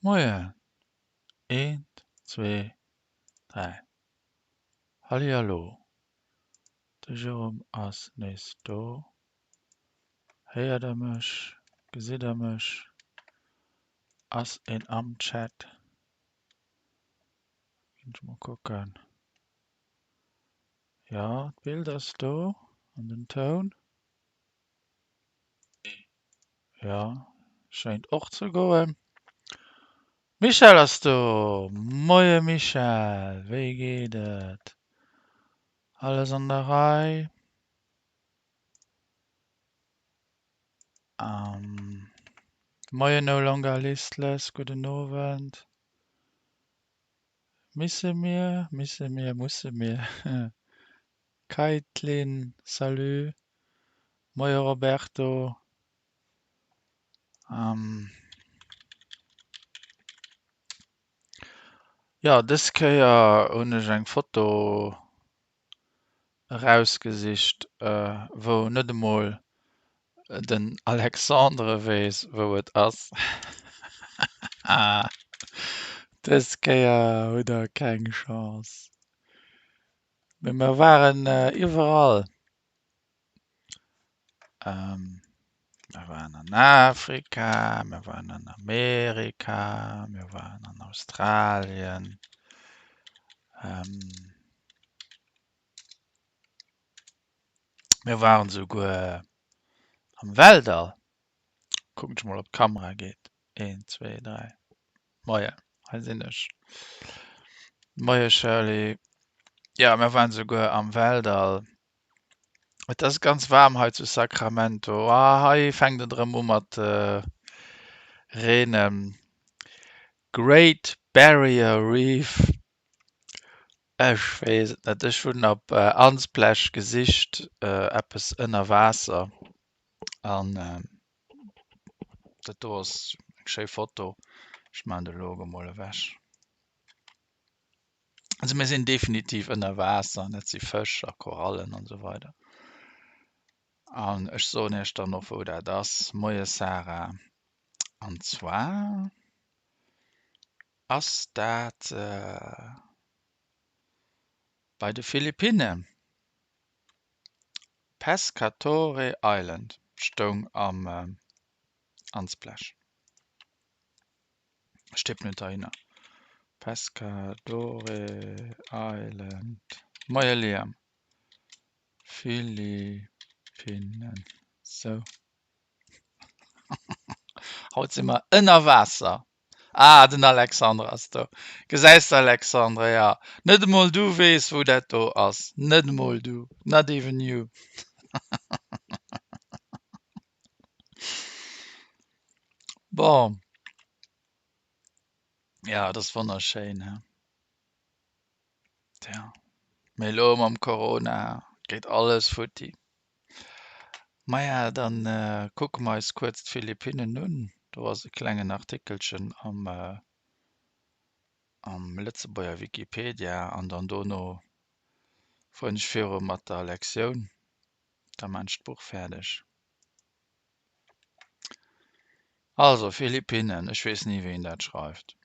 Moien! Eent, zwee, dräi. Hallihallo! De Jérôme ass nees do. Héiert der mech? Gesitt der mech? Ass een am Chat? Ginn ech mol kucken. Jo, d'Bild ass do an den Toun. Jo, schéint och ze goen. Michèle ass do! Moie Michèle, wéi geet et? Alles an der Rei? Moien No Longer Listless, gudden Owend. Misse mir, misse mir, musse mir. Kaitlyn, salut. Moie Roberto. Jo, dës Kéier hunn ech eng Foto erausgesicht, wou net emol den Alexandre weess, wou et ass. Dës Kéier hutt der keng Chance. Mee mer waren iwwerall. Mer waren an Afrika, mer waren an Amerika, mir waren an Australien. Mir waren souguer am Weltall. Kucken ech mol ob d'Kamera geet. Een, zwee, dräi. Moien, hei sinn ech. Moie Shirley. Jo, mir waren souguer am Weltall. Et ass ganz waarm hei zu Sacramento. Ah, hei fänkt et erëm u mat reenen. Great Barrier Reef, ech weess et net. Ech hunn op Unsplash gesicht, eppes ënner Waasser an dat do ass eng schéi Foto. Ech maachen de Logo mol ewech. Also mir sinn definitiv ënner Waasser, dat si Fësch a Korallen an esou weider. An ech soen Iech dann och wou dat ass. Moie Sarah. An zwar ass dat bei de Philippinnen. Pescatore Island stoung am Unsplash. Ech tippen et heihinner. Pescadore Island. Moie Liam. Philippinnen. Sou. Haut si mer ënner Waasser. Ah, den Alexandre ass do. Gesäis de Alexandre, ja. Net emol du weess, wou dat do ass. Net emol du. Not even you. Bon. Ja, et ass wonnerschéin, he? Tja, mee elo mam Corona geet alles futti. Maja, dann kucke mer eis kuerz d'Philippinnen un. Do ass e klengen Artikelchen am am Lëtzebuerger Wikipedia an dann dono fueren ech viru mat der Lektioun. Da maan ech d'Buch fäerdeg. Also, Philippinnen, ech weess ni wéi een dat schreift,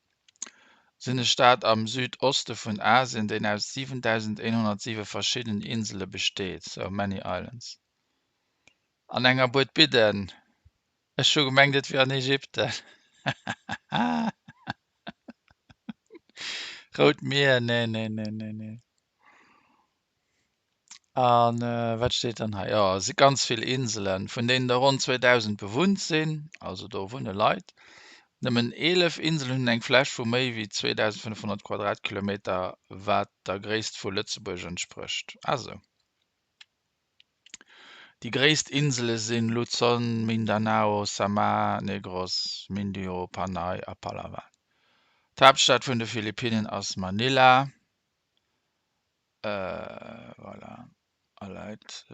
sinn e Staat am Südoste vun Asien, deen aus 7.107 verschiddenen Insele besteet, so many islands. An enger Buet Bidden, ech hu gemengt et wier an Ägypten. Rout Mier, nee, nee, nee, nee, nee. A wat steet dann hei? Jo, et si ganz vill Inselen, vun deenen der ronn 2.000 bewunnt sinn, also do wunne Leit. Nëmmen 11 Inselen hunn eng Fläch vu méi wéi 2.500 Quadratkilometer, wat der Gréisst vu Lëtzebuerg entsprécht. Ah sou. Déi gréisst Insele sinn Luzon, Mindanao, Samar, Negros, Mindoro, Panay a Palawan. D'Haaptstad vun de Philippinnen ass Manila. Voilà, a läit,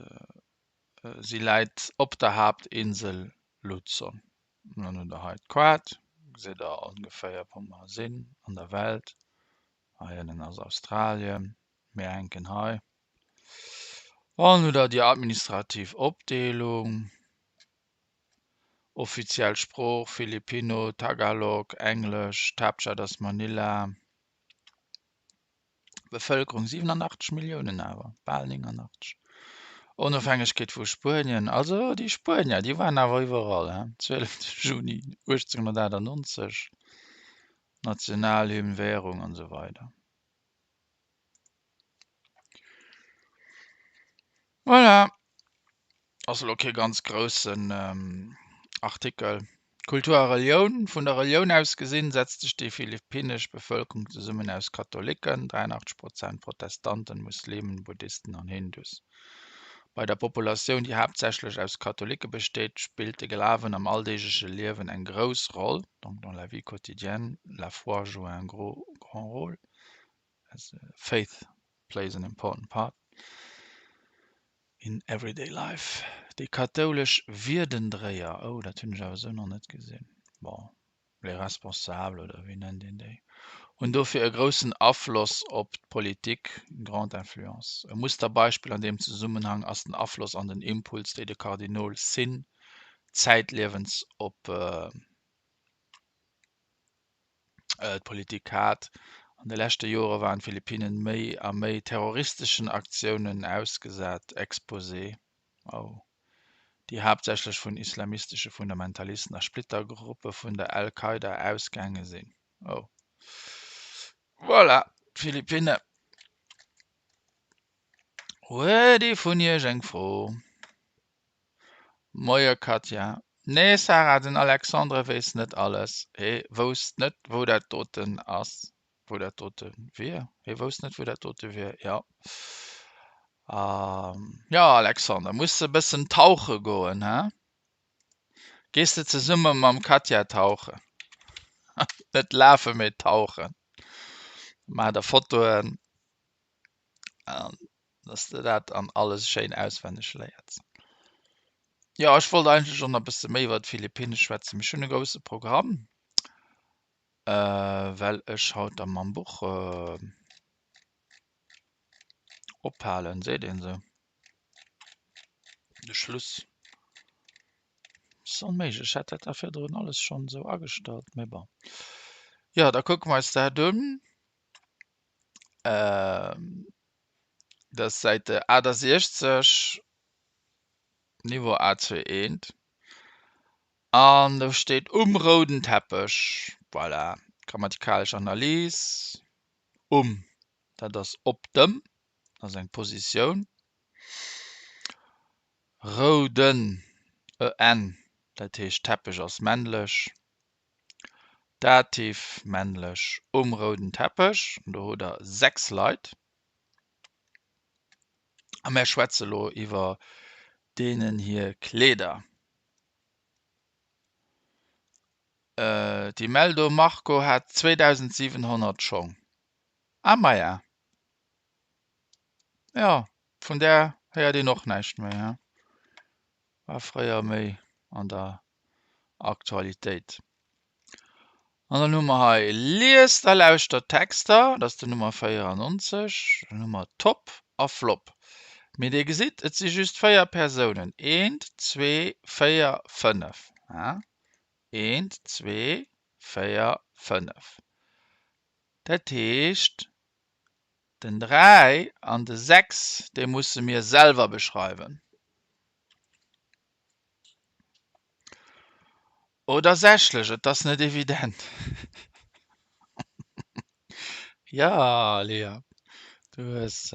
si läit op der Haaptinsel Luzon. An dann hutt der hei d'Kaart, gesitt der ongeféier wou mer sinn an der Welt. Hei ënnen ass Australien, mir hänken hei. An hutt der déi administrativ Opdeelung. Offiziell Sprooch, Filipino, Tagalog, Englesch, d'Haaptstad ass Manila. Bevëlkerung, 87 Milliounen awer, bal 89. Onofhängegkeet vu Spuenien, also déi Spuenier, déi waren awer iwwerall, he? 12 Juni 1898, Nationalhymn, Währung an esou weider. Voilà, ass elo kee ganz groussen Artikel. Kultur a Relioun, Vun der Relioun aus gesinn, setzt sech déi philippinnesch Bevëlkerung zesummen aus Katholicken, 83 Prozent, Protestanten, Muslimen, Buddhisten an Hindus. Bei der Populatioun, déi haaptsächlech aus Katholicke besteet, spillt de Glawen am alldeegleche Liewen eng grouss Roll, donc dans la vie quotidienne, la foi joue un gros grand rôle. Faith plays an important part in everyday life. Déi kathoulesch Wierdendréier, oh dat hunn ech awer esou nach net gesinn, bon, les responsables oder wéi nennt een déi, hunn dofir e groussen Afloss op d'Politik, une grande influence. E Musterbeispill an deem Zesummenhang ass den Afloss an den Impuls, déi de Kardinol Sinn zäitliewens op d'Politik hat. An de leschte Jore waren d'Philippinnen méi a méi terroristeschen Aktiounen ausgesat, exposé, oh, déi haaptsächlech vun islamistesche Fundamentalisten a Splittergruppe vun der Al-Qaida ausgaange sinn. Oh. Voilà, d'Philippinne. Huet ee vun Iech eng Fro? Moie Katja. Nee Sarah, den Alexandre weess net alles. Hee wousst net wou dat doten ass, wou dat dote wier. Hee wousst net wou dat dote wier, jo. Jo Alexander, muss de bëssen tauche goen, he? Gees de zesumme mam Katja tauchen? Net lafen, mee tauchen. Maach der Fotoen. An dass de dat an alles schéin auswenneg léiers. Jo, ech wollt eigentlech och nach e bësse méi iwwer d'Philippinne schwätzen, mee ech hunn e grousse Programm, well ech haut da mam Buch ophalen, seet een esou? De Schluss. Ass onméiglech, ech hat dat da virdrun alles schonn esou agestallt, mee bon. Jo, da kucke mer eis dat un. Dat ass Säit 68, Niveau A2 eent. An do steet um rouden Teppech. Voilà, grammatikalesch Analys. Um, dat ass op dem, dat ass eng Positioun. Rouden, en, dat heescht Teppech ass männlech. Dativ männlech um rouden Teppech. Do hutt der 6 Leit. A mär schwätze lo iwwer deenen hir Kleeder. D'Imeldo Marco hat 2700 Schong. Ah maja. Jo, vun där héiert een och näischt méi, he? War fréier méi an der Aktualitéit. An dann hu mer hei Liest a lauschtert d'Texter, dat ass den Nummer 94. Dann hu mer Top a Flop. Mee Dir gesitt, et si just 4 Persounen, eent, zwee, 4, 5. Eent, zwee, 4, 5. Dat heescht, den 3 an de 6, déi musse mir selwer beschreiwen. Oder sächlech, et ass net evident. Jo, Léa, du hues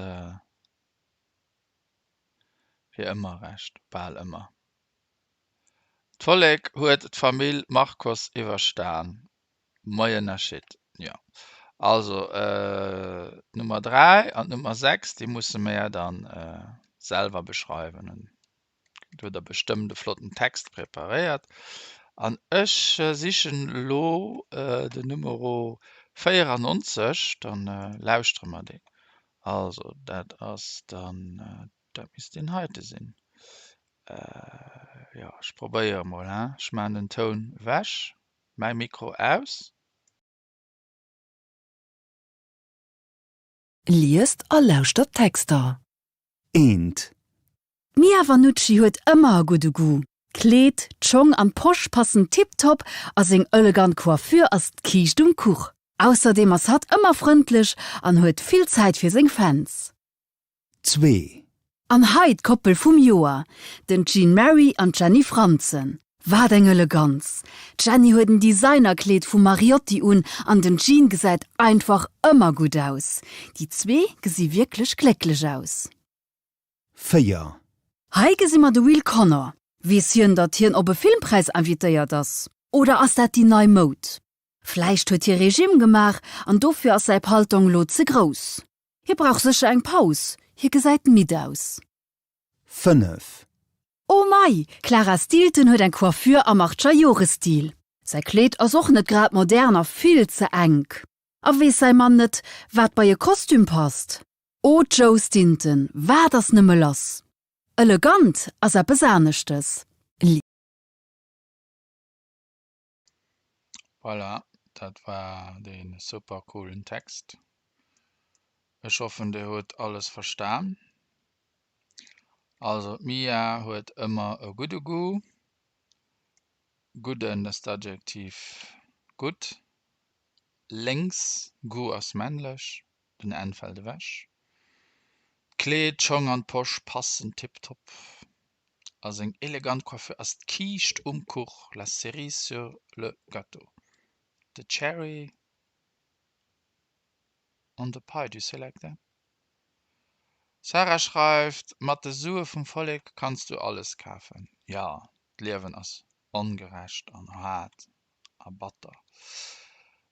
fir ëmmer Recht, bal ëmmer. D'Vollek huet d'Famill Marcos iwwerstan. Moien Nachit. Jo, also d'Nummer 3 an d'Nummer 6, déi musse mer dann selwer beschreiwen. Do huet der bestëmmt e flotten Text preparéiert. An ech sichen elo den Numero 94, dann lauschtere mer deen. Also dat ass dann, dat misst deen heite sinn. Jo, ech probéiere mol, hein. Ech maachen den Toun ewech, mäi Mikro aus. Liest a lauschtert d'Texter. Eent. D'Mia Vannucci huet ëmmer e gudde Goût. D'Kleed, d'Schong an d'Posch passen tiptop a seng elegant Coiffure ass d'Kiischt um Kuch. Ausserdeem ass hatt ëmmer frëndlech an huet vill Zäit fir seng Fans. Zwee. An hei d'Koppel vum Joer, den Jean Mary an d'Jenny Franzen. Wat eng Eleganz! D'Jenny huet en Designerkleed vu Mariotti un an den Jean gesäit einfach ëmmer gutt aus. Déi zwee gesi wierklech glécklech aus. 4. Hei gesi mer de Will Connor. Weess hien, datt hien op e Filmpräis invitéiert ass? Oder ass dat déi nei Moud? Vläicht huet hie Regime gemaach an dofir ass säi Paltong lo ze grouss. Hie brauch sécher eng Paus, hie gesäit midd aus. 5. Oh mei, d'Clara Stilton huet eng Coiffure am Achtgerjore-Stil. Säi Kleed ass och net grad modern a vill ze enk. A weess säi Mann net, wat bei e Kostüm passt? Oh Joe Stinton, wat ass nëmme lass? Elegant ass eppes aneschtes. Voilà, dat war dee super coolen Text. Ech hoffen dir hutt alles verstan. Also d'Mia huet ëmmer e gudde Goût. Gudden, dat ass d'Adjektiv gutt. Lénks, Goût ass männlech, den N fält ewech. D'Kleed, d'Schong an d'Posch passen tiptop. A seng elegant Coiffure ass d'Kiischt um Kuch, la cerise sur le gâteau, the cherry on the pie, do you say like that? Sarah schreift, Mat de Sue vum Vollek kanns du alles kafen. Jo, d'Liewen ass ongerecht an haart a batter.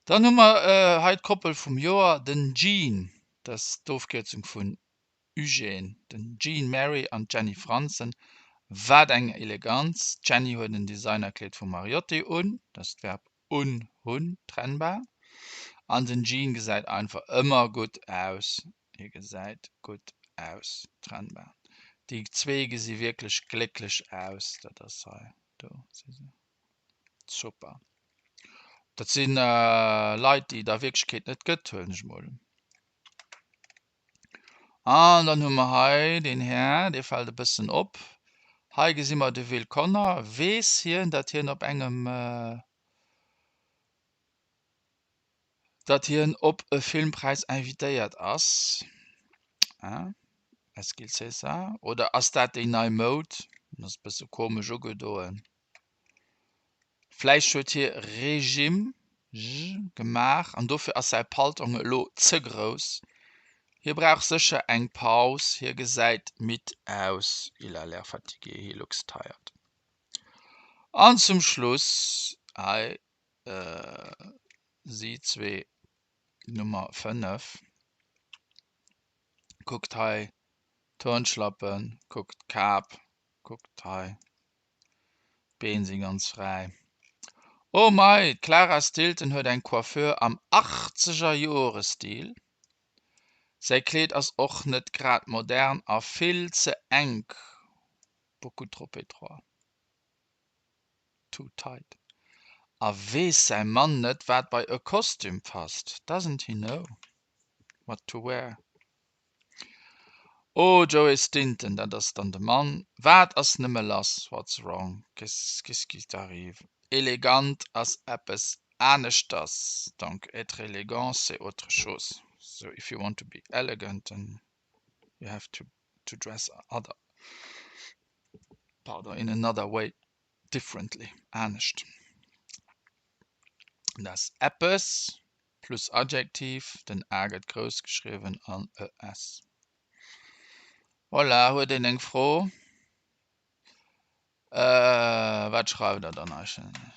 Dann hu mer hei d'Koppel vum Joer, den Jean, dat ass d'Ofkierzung vun Eugène, den Jean Mary an d'Jenny Franzen. Wat eng Eleganz! D'Jenny huet en Designerkleed vu Mariotti un, dat ass d'Verb un, hunn, trennbar. An den Jean gesäit einfach ëmmer gutt aus, hie gesäit gutt aus, trennbar. Déi zwee gesi wierklech glécklech aus, dat ass hei, do si se. Super. Dat si Leit, déi et a Wierklechkeet net gëtt, huelen ech emol un. An dann hu mer hei deen Här, dee fält e bëssen op. Hei gesi mer de Will Conner. Weess hien, datt hien op engem, datt hien op e Filmpräis invitéiert ass? Est-ce qu'il sait ça? Oder ass dat déi nei Moud? En ass e bësse komesch ugedoen. Vläicht huet hie Regime gemaach an dofir ass säi Paltong elo ze grouss. Hie brauch sécher eng Paus, hie gesäit midd aus, il a l'air fatigué, he looks tired. An zum Schluss hei si zwee, Nummer 5, kuckt hei d'Turnschlappen, kuckt d'Kap, kuckt hei. D'Been si ganz fräi. Oh mei, d'Clara Stilton huet eng Coiffure am Achtzegerjore-Stil. Säi Kleed ass och net grad modern a vill ze enk, beaucoup trop étroit, too tight. A weess säi Mann net, wat bei e Kostüm passt? Doesn't he know what to wear? Oh Joe Stinton, dat ass dann de Mann. Wat ass nëmme lass? What's wrong? Qu'est-ce qui t'arrive? Elegant ass eppes aneschters. Donc être élégant c'est autre chose. So if you want to be elegant then you have to to dress other, pardon, in another way, differently, anescht. Dat ass eppes. Plus Adjektiv, den A gëtt grouss geschriwwen an e s. Voilà, huet een eng Fro? Wat schreift der dann eigentlech?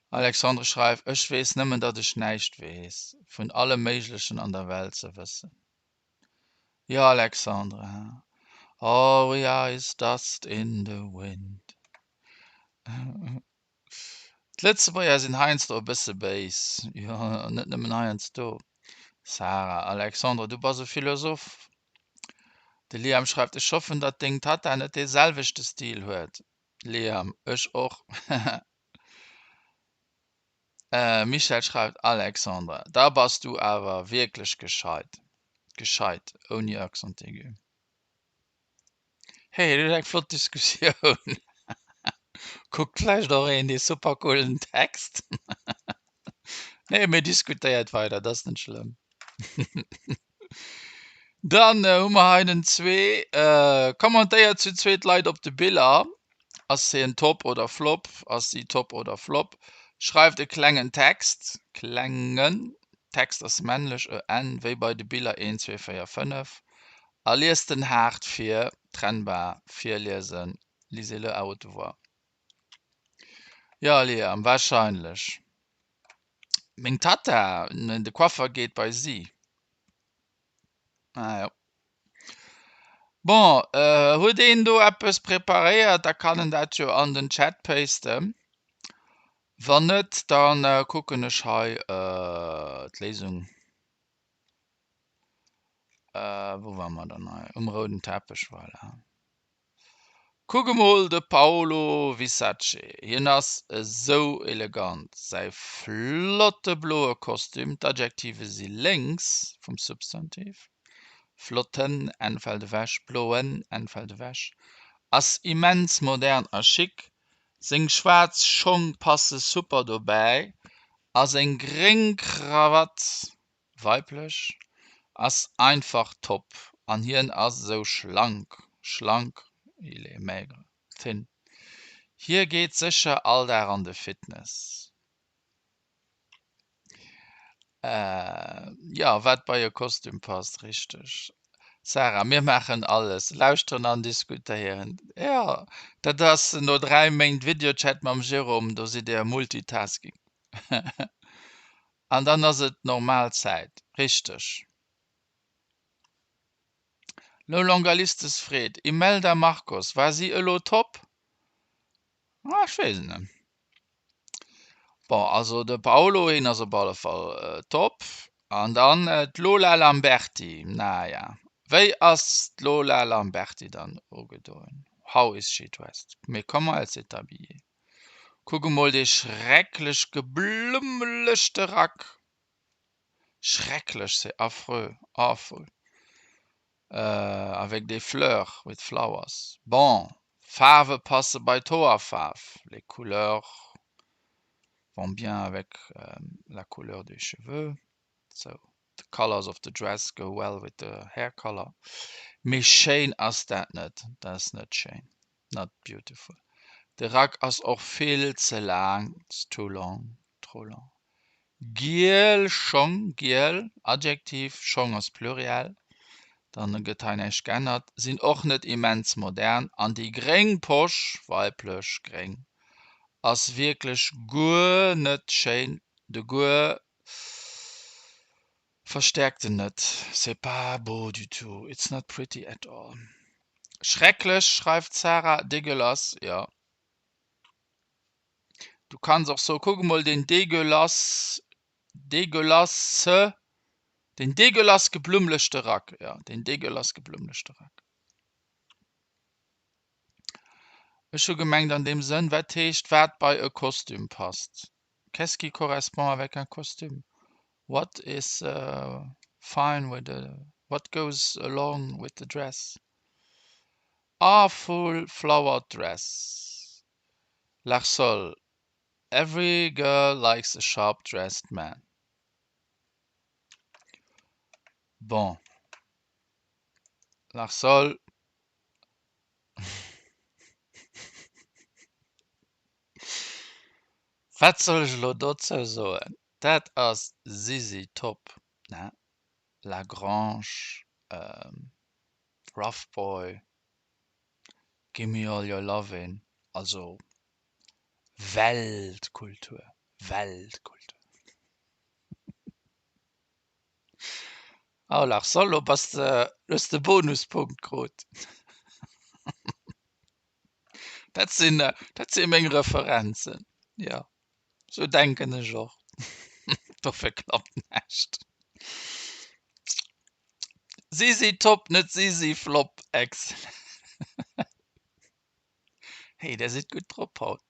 Alexandre schreift, Ech weess nëmmen, datt ech näischt weess. Vun allem Méiglechen an der Welt ze wëssen. Jo, Alexandre, all we are is dust in the wind. D'Lëtzebuerger sinn heiansdo e bësse béis. Jo, net nëmmen heiansdo. Sarah, Alexandre, du bass e Philosoph. De Liam schreift, Ech hoffen, datt deng Tatta net dee selwechte Stil huet. Liam, Ech och. Michèle schreift, Alexandre, da bass du awer wierklech gescheit. Gescheit, ouni Accent aigu. Hey, dat ass eng flott Diskussioun. Kuckt vläicht och een dee super coolen Text. Nee, mee diskutéiert weider, dat ass net schlëmm. Dann hu mer hei den zwee. Kommentéiert zu zweet Leit op de Biller. Ass hien top oder flop? Ass si top oder flop? Schreift e klengen Text, klengen, Text ass männlech, e n, wéi bei de Biller 1, 2, 4, 5 a liest en haart vir, trennbar virliesen, lisez-le à haute voix. Jo, Liam, warscheinlech. Meng Tatta, de Coiffer geet bei si. Ah jo. Bon, huet een do eppes preparéiert, da kann en dat jo an den Chat pasten. Wann net, da kucken ech hei d'Léisung. Wou ware mer dann hei? Um rouden Teppech, voilà. Kuck emol de Paolo Visace, hien ass esou elegant. Säi flotte bloe Kostüm, d'Adjektive si lénks vum Substantiv, flotten, N fält ewech, bloen, N fält ewech, ass immens modern a chic. Seng schwaarz Schong passe super dobäi a seng gréng Krawatt Weiblech ass einfach top an hien ass esou schlank, schlank, il est maigre, thin. Hie geet sécher all Dag an de Fitness. Jo, wat bei e Kostüm passt, richteg. Sarah, mir maachen alles, lauschteren an diskutéieren. Jo, dat ass no 3 Méint Videochat mam Jérôme, do sidd Dir Multitasking. An dann ass et normal Zäit, richteg? Lo Longalistes freet, Imelda Marcos, war si elo top? Ah, ech weess et net. Bon, also de Paolo, hien ass op alle Fall top. An dann d'Lola Lamberti, naja, wéi ass d'Lola Lamberti dann ugedoen? How is she dressed? Mais comment elle s'est habillée? Kuck emol dee schrecklech geblummelechte Rack! Schrecklech, c'est affreux, awful, avec des fleurs, with flowers. Bon, d'Faarwe passe bei d'Hoerfaarf, les couleurs vont bien avec la couleur des cheveux, sou. The colors of the dress go well with the hair color. Mee schéin ass dat net, dat ass net schéin, not beautiful. De Rack ass och vill ze laang, it's too long, trop long. Giel Schong, giel, Adjektiv, Schong ass Pluriel, dann gëtt hei näischt geännert, sinn och net immens modern. An déi gréng Posch, weiblech, gréng, ass wierklech guer net schéin, de guer Verstäerkt en net. C'est pas beau du tout, it's not pretty at all. Schrecklech, schreift d'Sarah, dégueulasse, jo. Du kanns och soen, kuck emol deen dégueulasse, dégueulasse, deen dégueulasse geblummlechte Rack, jo, deen dégueulasse geblummlechte Rack. Ech hu gemengt an deem Sënn, wat heescht, wat bei e Kostüm passt? Qu'est-ce qui correspond avec un costume? What is fine with a, what goes along with the dress? Awful flowered dress. Larsol, Every girl likes a sharp dressed man. Bon. Larsol. Wat soll ech elo dozou soen? Dat ass Zizi Top, ne? La Grange, Rough Boy, Gimme All Your Lovin', also Weltkultur, Weltkultur. Oh Lars, elo bass de, hues de Bonuspunkt krut. Dat sinn, dat si meng Referenzen, jo. Sou denken ech och. Dofir klappt näischt. Si si top, net si si flop. Excellent. Hey, där sidd gutt drop haut.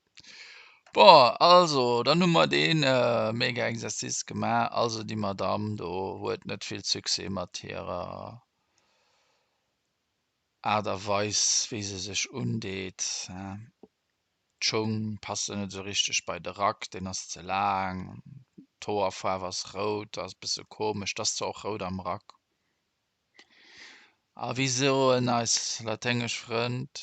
Bon, also, dann hu mer dee mega Exercice gemaach. Also déi Madamm do huet net vill Succès mat hirer. Aart a Weis wéi se sech undeet. D'Schung passen net esou richteg bei de Rack, deen ass ze laang, d'Hoerfaarf ass rout, ass e bësse komesch, 't ass zwar och rout am Rack. A wéi soen eis laténgesch Frënd,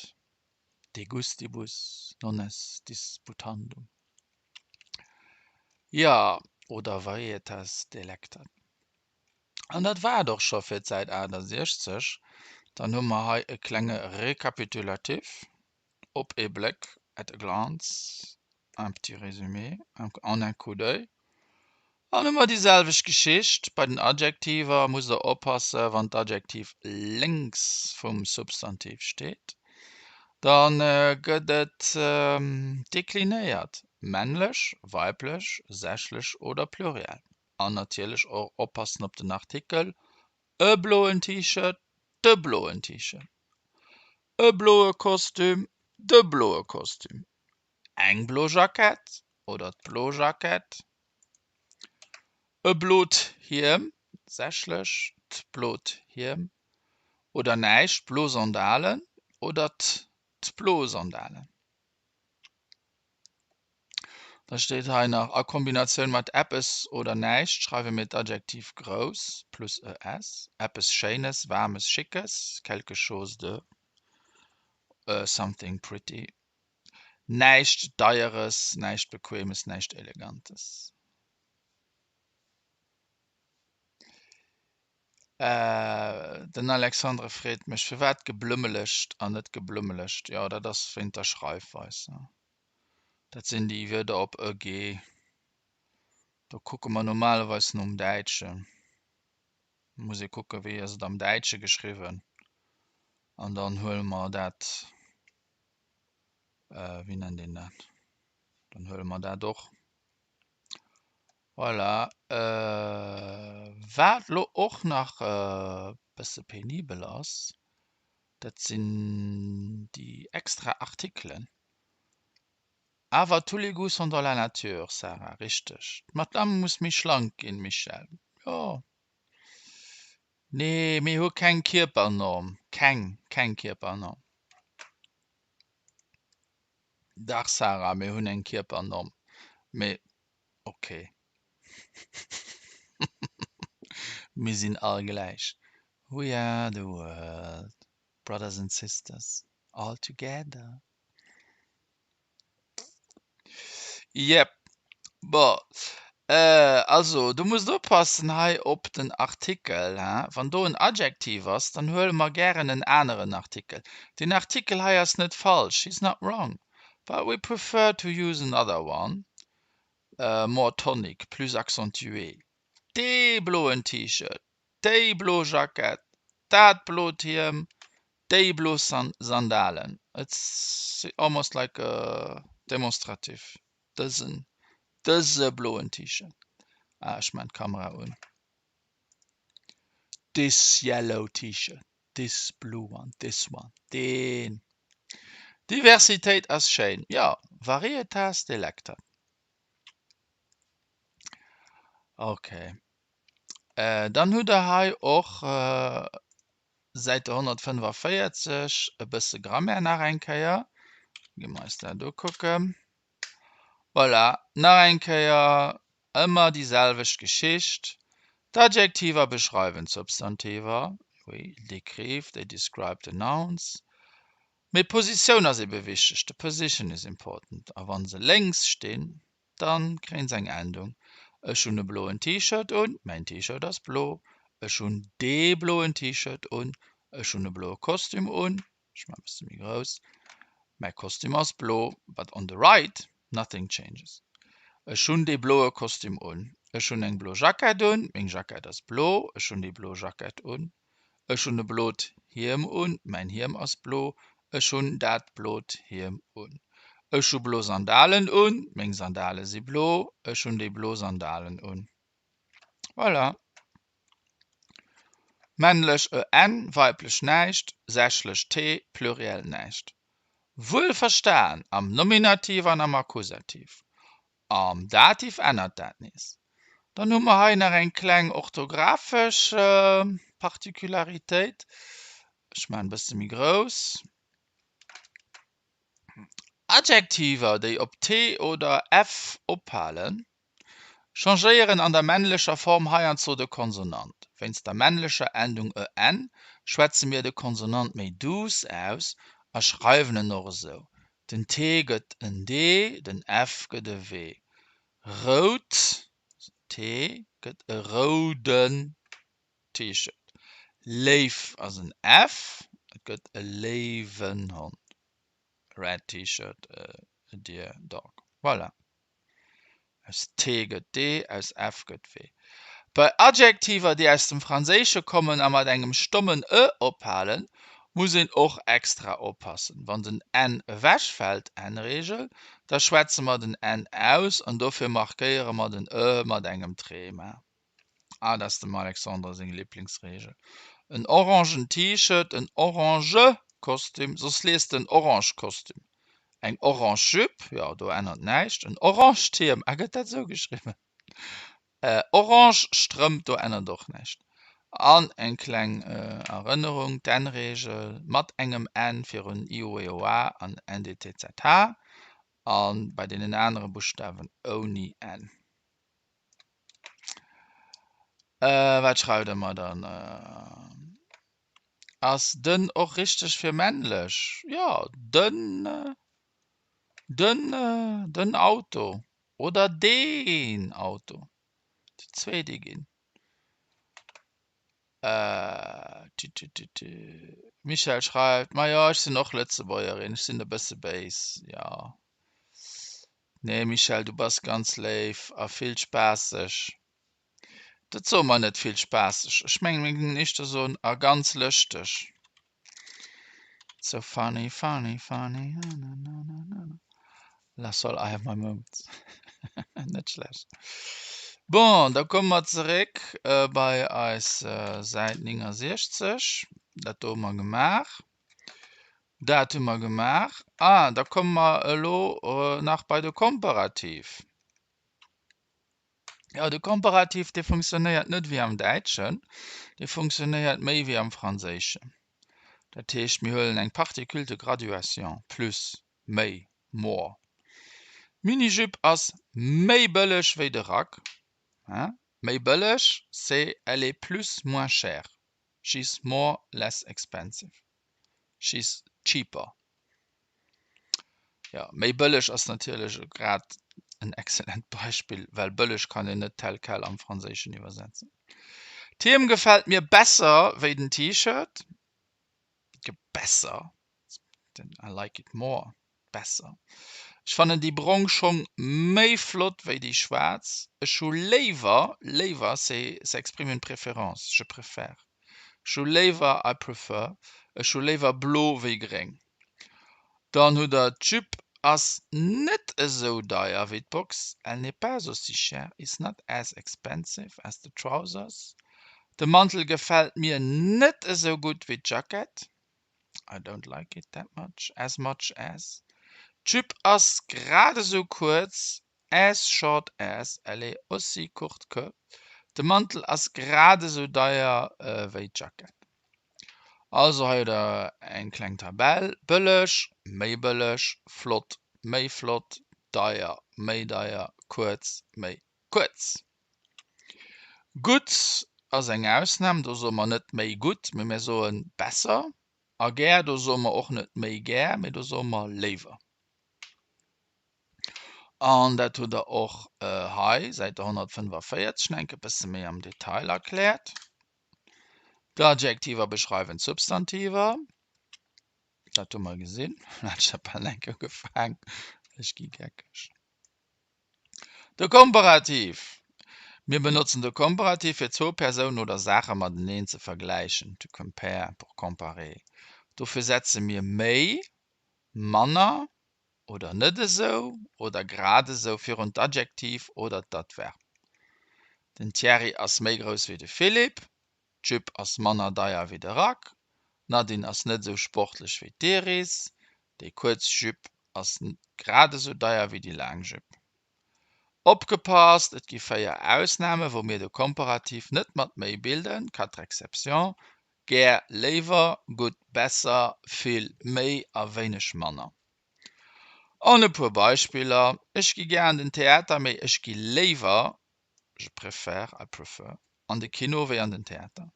De gustibus non est disputandum. Jo, oder varietas delectat. An dat war et och scho fir d'Säit 68. Dann hu mer hei e klenge Récapitulatif op ee Bléck, at a glance, un petit résumé, en un coup d'oeil. An hu mer déi selwecht Geschicht. Bei den Adjektiver musst der oppassen, wann d'Adjektiv lénks vum Substantiv steet, da gëtt et deklinéiert, männlech, weiblech, sächlech oder pluriel. An natierlech och oppassen op den Artikel, e bloen T-Shirt, de bloen T-Shirt, e bloe Kostüm, de bloe Kostüm, eng blo Jackett oder d'blo Jackett, e blot Hiem, sächlech, d'blot Hiem, oder näischt, blo Sandalen oder d'blo Sandalen. Da steet hei nach, a Kombinatioun mat eppes oder näischt schreiwe mir d'Adjektiv grouss plus es, eppes Schéines, Waarmes, Schickes, quelque chose de, something pretty, näischt Deieres, näischt Bequemes, näischt Elegantes. Den Alexandre freet mech, firwat geblummelegt an net geblummelegt. Jo, dat ass wéint der Schreifweis. Dat sinn déi Wierder op e g. Do kucke mer normalerweis nom Däitschen. Muss ee kucken, wéi ass et am Däitsche geschriwwen. An dann huele mer dat, wéi nennt een dat? Dann huele mer dat och. Voilà. Wat elo och nach e bësse penibel ass, dat sinn déi extra Artikelen. Awer tous les goûts sont dans la nature, Sarah, richteg. D'Madame muss méi schlank ginn, Michèle, jo. Nee, mir hu keng Kierpernorm, keng, keng Kierpernorm. Dach Sarah, mir hunn eng Kierpernorm, mee ok. Mir sinn all gläich. We are the world, brothers and sisters, all together. Jep. Bon, also du musst oppassen hei op den Artikel, hein. Wann do en Adjektiv ass, dann huele mer gären en aneren Artikel. Deen Artikel hei ass net falsch, he's not wrong, but we prefer to use another one, more tonic, plus accentué. Dee bloen T-Shirt, déi blo Jackett, dat blot Hiem, déi blo Sandalen. It's almost like a demonstratif. Dësen, dëse bloen T-Shirt. Ah, ech maan d'Kamera un. This yellow T-Shirt, this blue one, this one, deen. Diversitéit ass schéin, jo, varietas delectat. Ok. Dann hutt der hei och Säite 145 e bësse Grammaire nach eng Kéier. Gi mer eis dat ukucken. Voilà, nach eng Kéier ëmmer déi selwecht Geschicht. D'Adjektiver beschreiwen d'Substantiver, oui, ils décrivent, they describe the nouns. Mee d'Positioun ass ebe wichteg, the position is important. A wa se lénks stinn, Dann kréien se eng Endung. Ech hunn e bloen T-Shirt un. Mäin T-Shirt ass blo. Ech hunn dee bloen T-Shirt un. Ech hunn e bloe Kostüm un. Ech maachen e bësse méi grouss. Mäi Kostüm ass blo. But on the right, nothing changes. Ech hunn dee bloe Kostüm un. Ech hunn eng blo Jackett un. Meng Jackett ass blo. Ech hunn déi blo Jackett un. Ech hunn e blot Hiem un. Mäin Hiem ass blo. Ech hunn dat blot Hiem un. Ech hu blo Sandalen un. Meng Sandale si blo. Ech hunn déi blo Sandalen un. Voilà. Männlech e n, weiblech näischt, sächlech t, pluriel näischt. Wuel verstan am Nominativ an am Akkusativ. Am Dativ ännert dat nees. Dann hu mer hei nach eng kleng orthografesch Particularitéit. Ech maachen e bësse méi grouss. Adjektiver, déi op t oder f ophalen, changéieren an der männlecher Form heiansdo de Konsonant. Wéinst der männlecher Endung en schwätze mir de Konsonant méi duuss aus a schreiwen en och esou. Den t gëtt en d, den f gëtt e w. Rout, t, gëtt e rouden T-Shirt. Léif ass en F, et gëtt e léiwen Hond. Red T-Shirt, a dear dog. Voilà. Aus T gëtt D, aus F gëtt W. Bei Adjektiver, déi aus dem Franséische kommen a mat engem stommen e ophalen, muss een och extra oppassen. Wann den n ewechfält, N-Reegel, da schwätze mer den n aus an dofir markéiere mer den e mat engem Trema. Ah, dat ass dem Alexandre seng Liblingsreegel. En orangen T-Shirt, en orange Kostüm, soss liest en orange Kostüm. Eng orange Jupe, jo, do ännert näischt. En orange Tierm, ah, gëtt dat esou geschriwwen? Orange Strëmp, do ännert och näischt. An eng kleng Erënnerung, d'N-Reegel mat engem N virun i, o, e, o, a an n, d, t, z, h a bei deenen anere Buschtawen ouni N. Äh, wat schreift der mer dann? Äh, ass den och richteg fir männlech? Jo, den, den, den Auto oder deen Auto. Déi zwee, déi ginn. Äh, Michèle schreift, Majo, ech sinn och Lëtzebuergerin, ech sinn e bësse béis. Jo. Nee Michèle, du bass ganz léif a vill spaasseg. Dat soe mer net vill spaasseg, ech mengen mir géingen éischter soen a ganz lëschteg. So funny, funny, funny, nananana. La sol I have my moments. Net schlecht. Bon, da komme mer zeréck bei eis Säit 69. Dat do hu mer gemaach. Dat hu mer gemaach. Ah, da komme mer elo nach bei de Komparativ. Jo, de Komparativ, dee funktionéiert net wéi am Däitschen, dee funktionéiert méi wéi am Franséischen. Dat heescht, mir huelen eng Particule de graduation, plus, méi, more. D'Minijupe ass méi bëlleg wéi de Rack. Méi bëlleg, c'est elle est plus moins chère, she's more less expensive. She's cheaper. Jo, méi bëlleg ass natierlech grad en excellent Beispill, well bëlleg kann een net tel quel am Franséischen iwwersetzen. D'Hiem gefält mir besser wéi den T-Shirt. Besser, I like it more, besser. Ech fannen déi brong Schong méi flott wéi déi schwaarz. Ech hu léiwer, léiwer, c'est ça exprime une préférence, je préfère. Ech hu léiwer, I prefer, ech hu léiwer blo wéi gréng. Dann hutt der d'Jupe ass net esou deier wéi d'Box, elle n'est pas aussi chère, is not as expensive as the trousers. De Mantel gefält mir net esou gutt wéi d'Jackett, I don't like it that much, as much as. D'Jupe ass grad esou kuerz As short as, elle est aussi courte que, De Mantel ass grad esou deier wéi d'Jackett. Also hei hutt der eng kleng Tabell, bëlleg, méi bëlleg, flott, méi flott, deier, méi deier, kuerz, méi kuerz. Gutt ass eng Ausnam, do soe mer net méi gutt, mee mir soe besser. A gär, do soe mer och net méi gär, mee do soe mer léiwer. An dat hutt Der och hei, Säit der 145, nach eng Kéier e bësse méi am Detail erkläert. D'Adjektiver beschreiwen d'Substantiver. Dat hu mer gesinn. Elo hat ech dat bal eng Kéier ugefaangen. Ech gi geckeg. De Komparativ. Mir benotzen de Komparativ fir zwou Persounen oder Saache mateneen ze vergläichen, to compare, pour comparer. Dofir setze mir méi, manner oder net esou oder grad esou virun d'Adjektiv oder d'Adverb. Den Thierry ass méi grouss wéi de Philippe. D'Jupe ass manner deier wéi de Rack. D'Nadine ass net esou sportlech wéi d'Iris. Déi kuerz Jupe ass grad esou deier wéi déi laang Jupe. Opgepasst, Et gi 4 Ausname wou mir de Komparativ net mat méi bilden, quatre exceptions. Gär, léiwer, gutt, besser, vill méi a wéineg manner. An e puer Beispiller, Ech gi gär an den Theater, mee ech gi léiwer, je préfère, I prefer, an de Kino wéi an den Theater.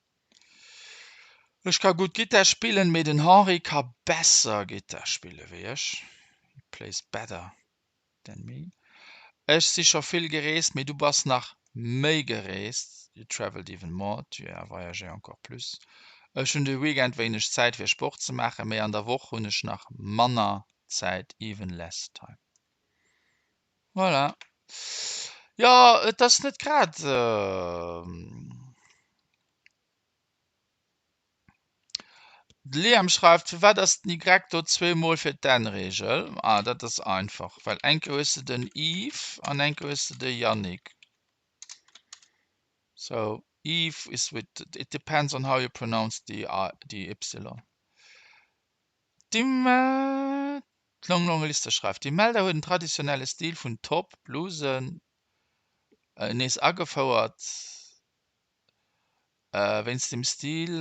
Ech ka gutt Gittar spillen, mee den Henri ka besser Gittar spille wéi ech, he plays better than me. Ech si scho vill gereest, mee du bass nach méi gereest, you traveled even more, tu as voyagé encore plus. Ech hunn de Weekend wéineg Zäit fir Sport ze maachen, mee an der Woch hunn ech nach manner Zäit, even less time. Voilà. Jo, et ass net grad. De Liam schreift, Firwat ass den Y do zweemol fir d'N-Reegel? Ah, dat ass einfach, well eng Kéier hues de den Yves an eng Kéier hues de de Yannick. So, Yves is with, it depends on how you pronounce the, the Y. D'Longlongeliste schreift, D'Imelda huet en traditionelle Stil vun Top, Blusen nees agefouert. Wéinst dem Stil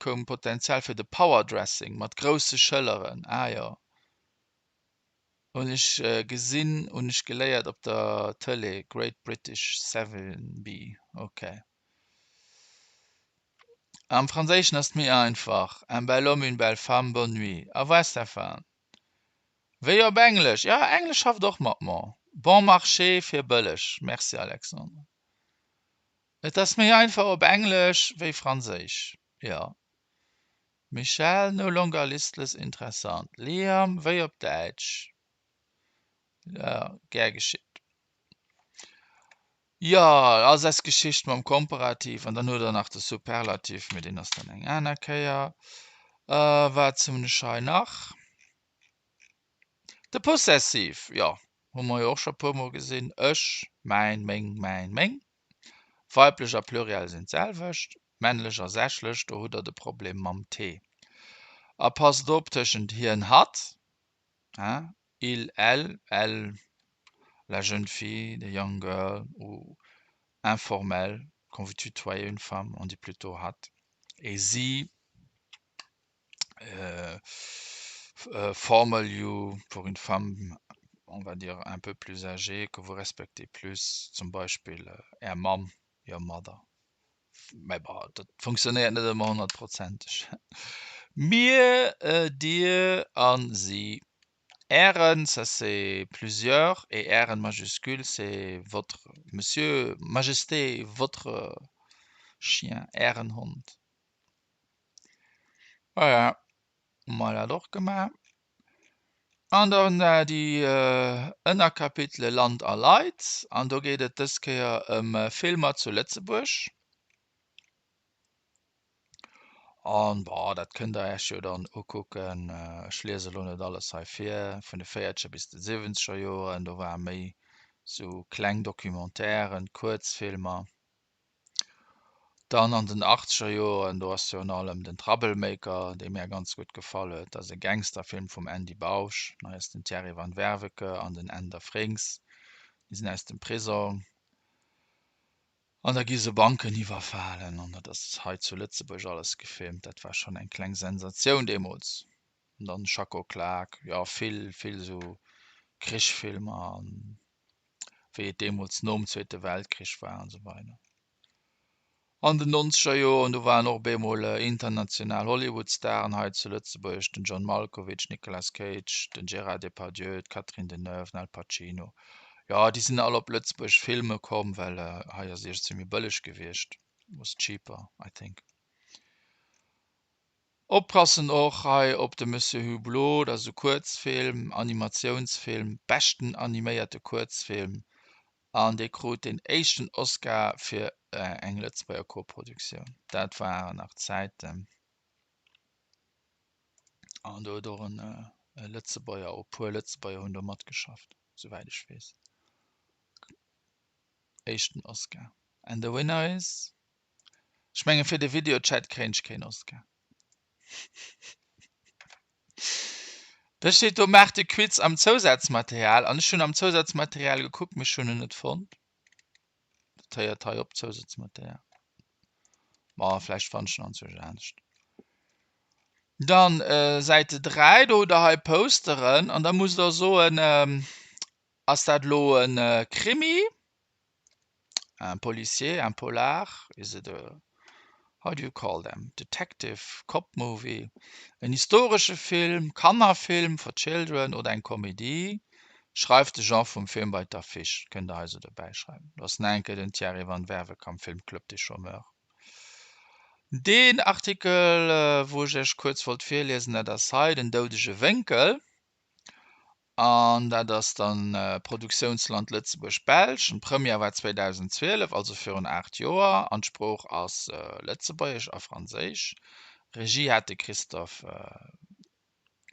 koum Potential fir de Power Dressing mat grousse Schëlleren. Ah jo, hunn ech gesinn, hunn ech geléiert op der Tëlee, Great British 7B, ok. Am Franséischen ass et méi einfach, un bel homme, une belle femme, bonne nuit. Au revoir Stéphane. Wéi op Englesch? Jo, Englesch schafft och mat mon. Bon marché fir bëlleg. Merci Alexandre. Et ass méi einfach op Englesch wéi Franséisch, jo. Michèle, no longer listless, interessant. Liam, wéi op Däitsch? Jo, gär geschitt. Jo, ass eis Geschicht mam Komparativ an dann huet der nach de Superlativ, mee deen ass dann eng aner Kéier. Wat hunn ech hei nach? De Possessiv, jo, hu mer jo och scho puer mol gesinn, ech, mäin, meng, mäin, meng. Weiblech a Pluriel sinn d'selwecht, männlech a sächlech, do hutt der de Problem mam t. A passt op tëschent hien, hatt, hein, il, elle, elle, la jeune fille, the young girl, ou informel, quand vous tutoyez une femme, on dit plutôt hatt, et si, euh, euh, formal you pour une femme, on va dire un peu plus âgée, que vous respectez plus, zum Beispill äh, Är Mamm, your mother. Mä bon, dat funktionéiert net ëmmer honnertprozenteg. Mir, äh, dir an si. Ären, ça c'est plusieurs, et Ären majuscule, c'est votre, Monsieur, Majesté, votre chien, Ären Hond. Voilà, hu mer dat och gemaach. An dann déi Ënnerkapitele Land a Leit. An do geet et dës Kéier ëm Filmer zu Lëtzebuerg. An bon, dat kënnt der Iech jo dann ukucken. Ech liese lo net alles hei vir. Vun de véierzeger bis de siwwenzeger Joren, do ware méi sou kleng Documentairen, Kuerzfilmer. Dann an den achtzeger Joren, do ass virun allem den Troublemaker, dee mär ganz gutt gefall huet. Dat ass e Gangsterfilm vum Andy Bausch. Hei ass den Thierry van Werveke an den Änder Frings, déi sinn aus dem Prisong an da gi se Banken iwwerfalen an dat ass hei zu Lëtzebuerg alles gefilmt. Dat war schonn eng kleng Sensatioun deemools. An dann Schacko Klak, jo vill, vill esou Krichfilmer an wéi et deemools nom Zweete Weltkrich war an esou weider. An den nonzeger Joren, do waren och op eemol international Hollywood-Staren hei zu Lëtzebuerg, den John Malkovich, Nicolas Cage, den Gérard Depardieu, d'Catherine Deneuve, den Al Pacino. Jo, déi sinn all op Lëtzebuerg filme komm, well hei ass iergendwéi méi bëlleg gewiescht, was cheaper, I think. Oppassen och hei op de Monsieur Hublot, dat ass e Kuerzfilm, Animatiounsfilm, beschten animéierte Kuerzfilm an dee krut deen éischten Oscar fir eng Lëtzebuerger Koproduktioun. Dat waren nach Zäiten. An do huet och en Lëtzebuerger, e puer Lëtzebuerger hunn do matgeschafft, souwäit ech weess. Éischten Oscar. And the winner is? Ech menge fir de Videochat kréien ech keen Oscar. Da steet do maach de Quiz am Zousazmaterial an ech hunn am Zousazmaterial gekuckt, mee ech hunn en net fonnt. Dat héiert hei op, Zousazmaterial. Ma vläicht fannen ech en anzwousch anescht. Dann Säite 3, do hutt der hei Posteren an da musst der soen, ass dat elo e Krimi, un policier, un polar, is it a, how do you call them, detective, cop movie, en historesche Film, Kannerfilm for children oder eng Komedie? Schreift de Genre vum Film bei d'Affiche, kënnt der hei esou dobäi schreiwen. Do ass nach eng Kéier den Thierry van Werveke am Film Club des Chômeurs. Deen Artikel, wou ech Iech kuerz wollt virliesen, dat ass hei, Den doudege Wénkel. An dat ass dann Produktiounsland Lëtzebuerg, Belsch. An d'Première war 2012, also virun 8 Joer. An d'Sprooch ass Lëtzebuergesch a Franséisch. Regie hat de Christophe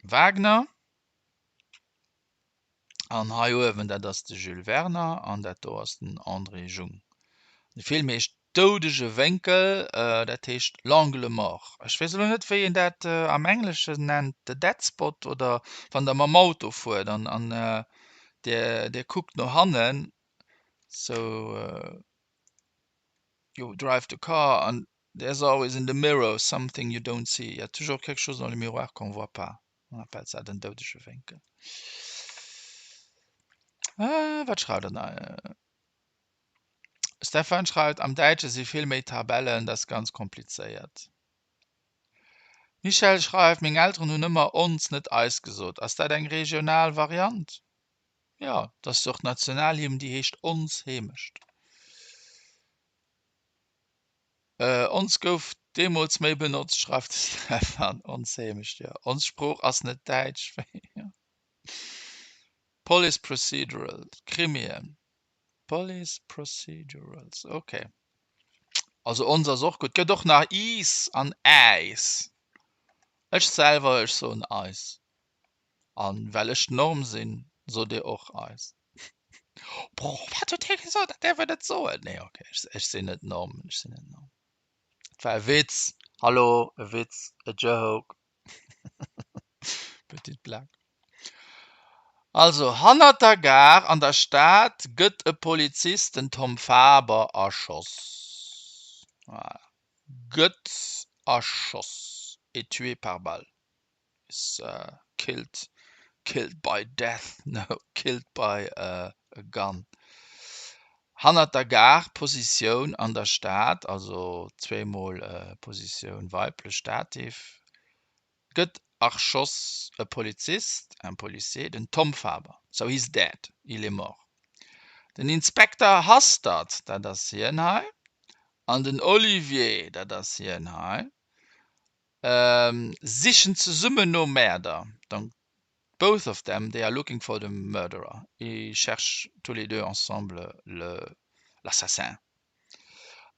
Wagner. An hei uewen, dat ass de Jules Werner an dat do ass den André Jung. De Film heescht Doudege Wénkel, dat heescht L'angle mort. Ech weess elo net, wéi een dat am Engleschen nennt, The Dead Spot oder wann der mam Auto fuert an an dir dir kuckt no hannen, so you drive the car and there's always in the mirror something you don't see, il y a toujours quelque chose dans le miroir qu'on voit pas. On appelle ça den doudege Wénkel. Wat schreift der nach? Stefan schreift, am Däitsche si vill méi Tabellen, dat ass ganz komplizéiert. Michèle schreift, meng Elteren hunn ëmmer ons, net eis gesot. Ass dat eng regional Variant? Jo, et ass jo och d'Nationalhymn, déi heescht Ons Heemecht. Ons gouf deemools méi benotzt, schreift de Stefan. Ons Heemecht, jo. Ons Sprooch ass net däitsch, wéi, jo. Police Procedurals, Krimien. Police Procedurals, ok. Also ons ass och gutt. Gëtt och nach iis an äis. Ech selwer, ech soen eis. An well ech d'Norm sinn, sot dir och eis. Boah, wat huet hie gesot? Dat däerf een net soen. Nee, ok, ech, ech sinn net d'Norm, ech sinn net d'Norm. Et war e Witz. Hallo, e Witz, a joke. Petite blague. Also, hannert der Gare an der Stad gëtt e Polizist, den Tom Faber, erschoss. Voilà. Gëtt erschoss, est tué par balle. Is killed, killed by death, no, killed by a gun. Hannert der Gare, Positioun an der Stad, also zweemol Positioun weiblech, Dativ, gëtt erschoss e Polizist, un policier, den Tom Faber. So he's dead, il est mort. Den Inspekter Hastert, dat ass hien hei, an den Olivier, dat ass hien hei, sichen zesummen nom Mäerder. Donc both of them, they are looking for the murderer. Ils cherchent tous les deux ensemble le l'assassin.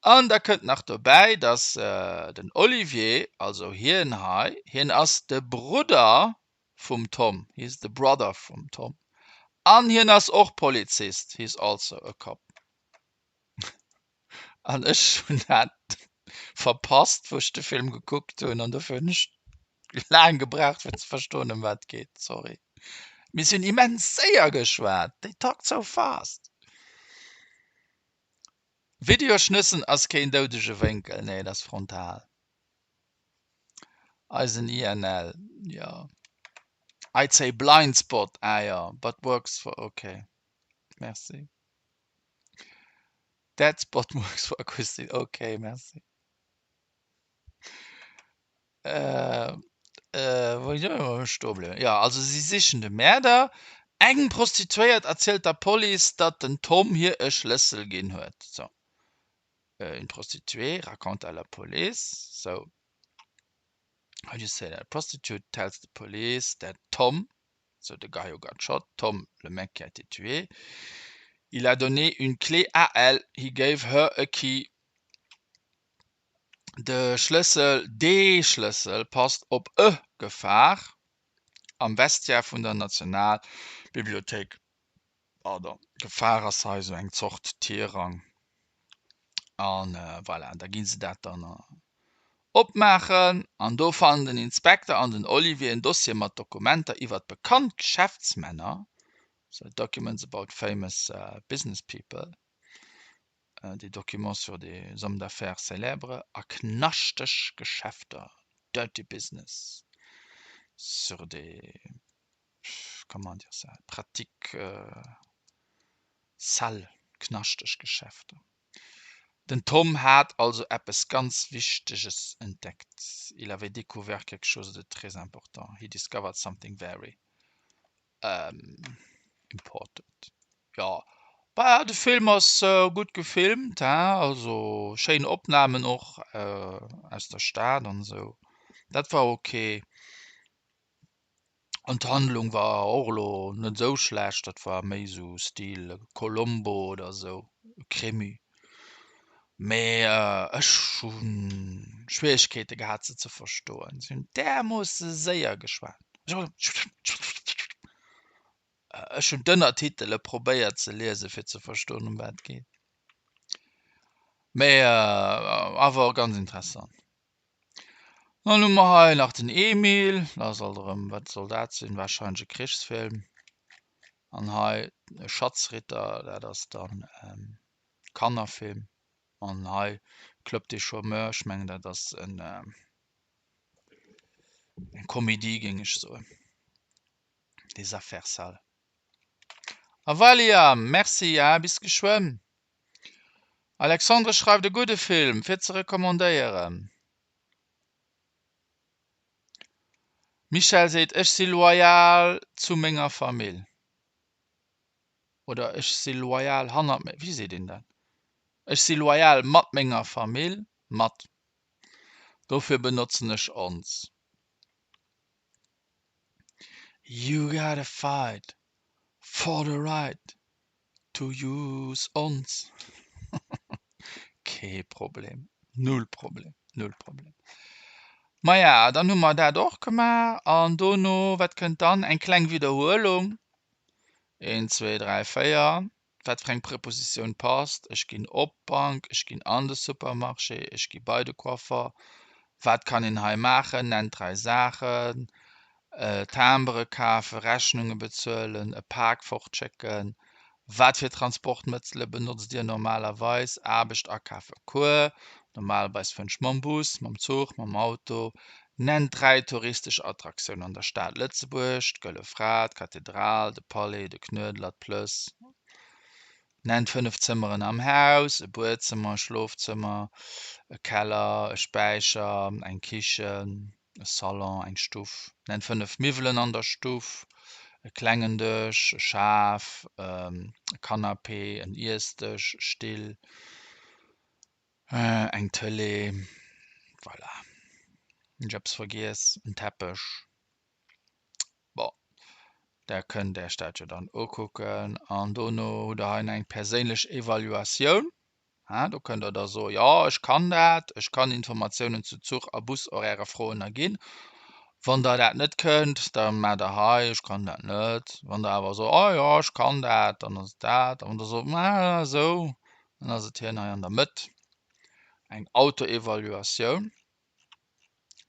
An da kënnt nach dobäi, dass den Olivier, also hien hei, hien ass de Brudder vum Tom, he is the brother vum Tom, an hien ass och Polizist, he is also a cop. An ech hunn dat verpasst, wou ech de Film gekuckt hunn, an dofir hunn ech laang gebraucht, fir ze verstoen, ëm wat et geet. Sorry. Mee si hunn immens séier geschwat, they talked so fast. Videoschnëssen ass keen doudege Wénkel, nee, dat ass frontal. Eisen INL, jo. I'd say blind spot, ah jo, but works for, okay. Merci. Dead spot works for acoustic, okay, merci. Äh, äh, wou ech stoe bliwwen? Jo, also si sichen de Mäerder. Eng Prostituéiert erzielt der Police, datt den Tom hir e Schlëssel ginn huet. So, une prostituée raconte à la police, so, how do you say that? Prostitute tells the police that Tom, so the guy who got shot, Tom, le mec qui a été tué, il a donné une clé à elle, he gave her a key. De Schlëssel, dee Schlëssel passt op e Gefaach am Vestiaire vun der Nationalbibliothéik. Pardon, Gefaach ass hei esou eng Zort Tirang. An voilà, da gi se dat dann opmaachen an do fannen den Inspekter an den Olivier en Dossier mat Dokumenter iwwert bekannt Geschäftsmänner, so documents about famous business people. Des documents sur des hommes d'affaires célèbres a knaschteg Geschäfter, dirty business, sur des, comment dire ça, pratiques sales, knaschteg Geschäfter. Den Tom hat also eppes ganz Wichteges entdeckt, il avait découvert quelque chose de très important, he discovered something very Important. Jo, bah de Film ass gutt gefilmt hein, also schéin Opnahmen och aus der Stad an esou, dat war ok. An d'Handlung war och elo net esou schlecht, dat war méi esou Stil Columbo oder esou, Krimi. Mee ech hu Schwieregkeete gehat se ze verstoen, si hunn därmoosse séier geschwat. Ech hunn d'Ënnertitele probéiert ze liesen, fir ze verstoen, ëm wat et geet. Mee awer ganz interessant. Dann hu mer hei nach den Emil, dat ass alt erëm, wat soll dat sinn, warscheinlech e Krichsfilm. An hei e Schatzritter, dat ass dann e Kannerfilm. An hei Club des Chômeurs, ech mengen dat ass en Eng Komedie géing ech soen. Des affaires sales. A Valia, merci, ja, bis geschwënn. Alexandre schreift e gudde Film, fir ze recommandéieren. Michèle seet, ech si loyal zu menger Famill. Oder ech si loyal hannert me-, wéi seet een dat? Ech si loyal mat menger Famill, mat. Dofir benotzen ech ons. You gotta fight for the right to use ons. Kee Problem, null Problem, null Problem. Maja, dann hu mer dat och gemaach an dono, wat kënnt dann? Eng kleng Widderhuelung. Eent, zwee, dräi, véier. Wat fir eng Prepositioun passt? Ech ginn op d'Bank, ech ginn an de Supermarché, ech gi bei de Coiffer. Wat kann een hei maachen? Nennt 3 Saachen. Timbere kafen, Rechnunge bezuelen, e Pak fortschécken. Wat fir Transportmëttele benotzt Dir normalerweis? Aarbecht, Akafen, Cours. Normalerweis fueren ech mam Bus, mam Zuch, mam Auto. Nennt 3 touristesch Attraktiounen an der Stad Lëtzebuerg, d'Gëlle Fra, d'Kathedral, de Palais, de Knuedler, d'Plëss. Nennt 5 Zëmmeren am Haus, e Buedzëmmer, e Schlofzëmmer, e Keller, e Späicher, eng Kichen, e Salon, eng Stuff. Nennt 5 Miwwelen an der Stuff, e klengen Dësch, e Schaf, e Canapé, en Iessdësch, Still. Eng Tëlee, voilà. Hunn ech eppes vergiess? En Teppech. Bon, der kënnt Äech dat jo dann ukucken. An dono hutt Der hei nach eng perséinlech Evaluatioun. Hein, do kënnt Der da soen, jo, ech kann dat, ech kann Informatiounen zu Zuch a Bushorairë froen a ginn. Wann Der dat net kënnt, da maacht Der hei, ech kann dat net. Wann Der awer sot, oh jo, ech kann dat, dann ass et dat. A wann Der sot, ma esou, Dann ass et hien hei an der Mëtt eng Autoevaluatioun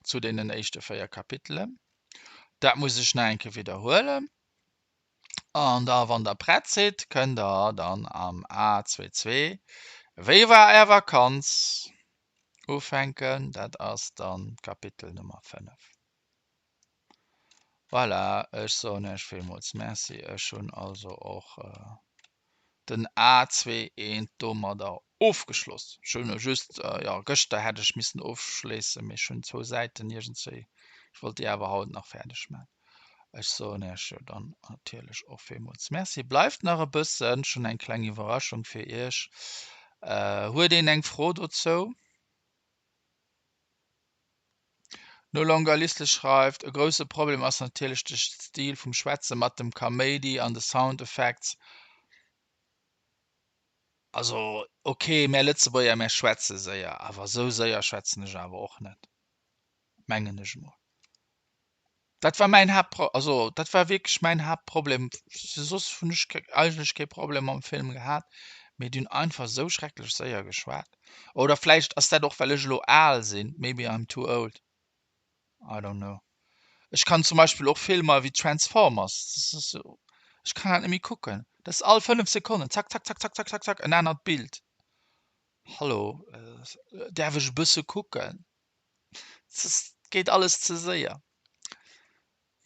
zu deenen éischte 4 Kapitelen. Dat muss ech nach eng Kéier widderhuelen. An da wann der prett sidd, kënnt der dann am A22 Wéi war är Vakanz? ufänken. Dat ass dann d'Kapitel Nummer 5. Voilà, ech soen Iech villmools Merci. Ech hunn also och den A21 domadder ofgeschloss. Ech hunn just, jo, gëschter hätt ech missen ofschléissen, mee ech hunn zwou Säiten iergendswéi, ech wollt déi awer haut nach fäerdeg maachen. Ech soen Iech jo dann natierlech och villmools Merci. Bleift nach e bëssen, ech hunn eng kleng Iwwerraschung fir Iech. Huet een eng Fro dozou? No Longer Liste schreift, E grousse Problem ass natierlech de Stil vum Schwätze mat dem Kaméidi an de Sound Effects. Also ok, mär Lëtzebuerger mär schwätze séier, awer esou séier schwätzen ech awer och net, mengen ech emol. Dat war mäin Haaptpro also dat war wierklech mäin Haaptproblem. Soss hunn ech eigentlech kee Problem mam Film gehat, mee déi hunn einfach esou schrecklech séier geschwat. Oder vläicht ass dat och well ech elo al sinn, maybe I'm too old, I don't know. Ech kann zum Beispill och Filmer wéi Transformers, dat ass esou, ech kann dat net méi kucken. Dat ass all 5 Sekonnen zack zack zack zack zack zack zack en anert Bild. Hallo, däerf ech e bësse kucken? Et geet alles ze séier.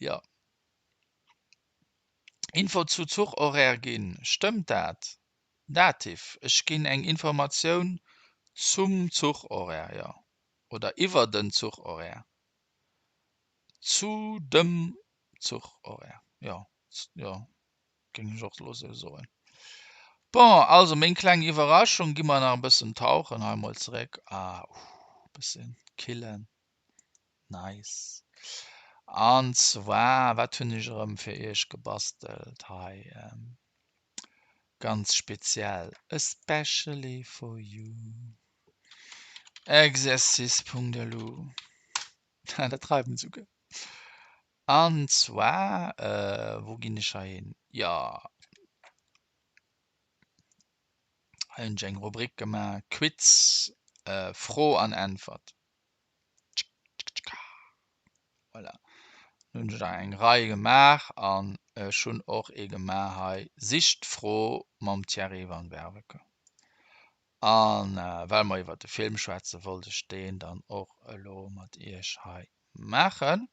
Jo. Info zu Zuchhoraire ginn, stëmmt dat? Dativ, Ech ginn eng Informatioun zum Zuchhoraire, jo. Oder iwwer den Zuchhoraire. Zu dem Zuchhoraire, jo, jo, géing ech och elo esou soen. Bon, also meng kleng Iwwerraschung, gi mer nach e bëssen tauchen hei mol zeréck. Ah, uh, bëssen killen. Nice. An zwar, wat hunn ech erëm fir iech gebastelt hei? Ganz speziell, especially for you. Exercice.lu. Dat reimt esouguer. An zwar, wou ginn ech hei hin? Jo, hei hunn ech eng Rubrik gemaach, Quiz, Fro an Äntwert. Voilà. Dann hunn ech der eng Rei gemaach an ech hunn och ee gemaach hei, Sicht d'Fro mam Thierry van Werveke. An well mer iwwer de Film schwätzen, wollt ech deen dann och elo mat iech hei maachen.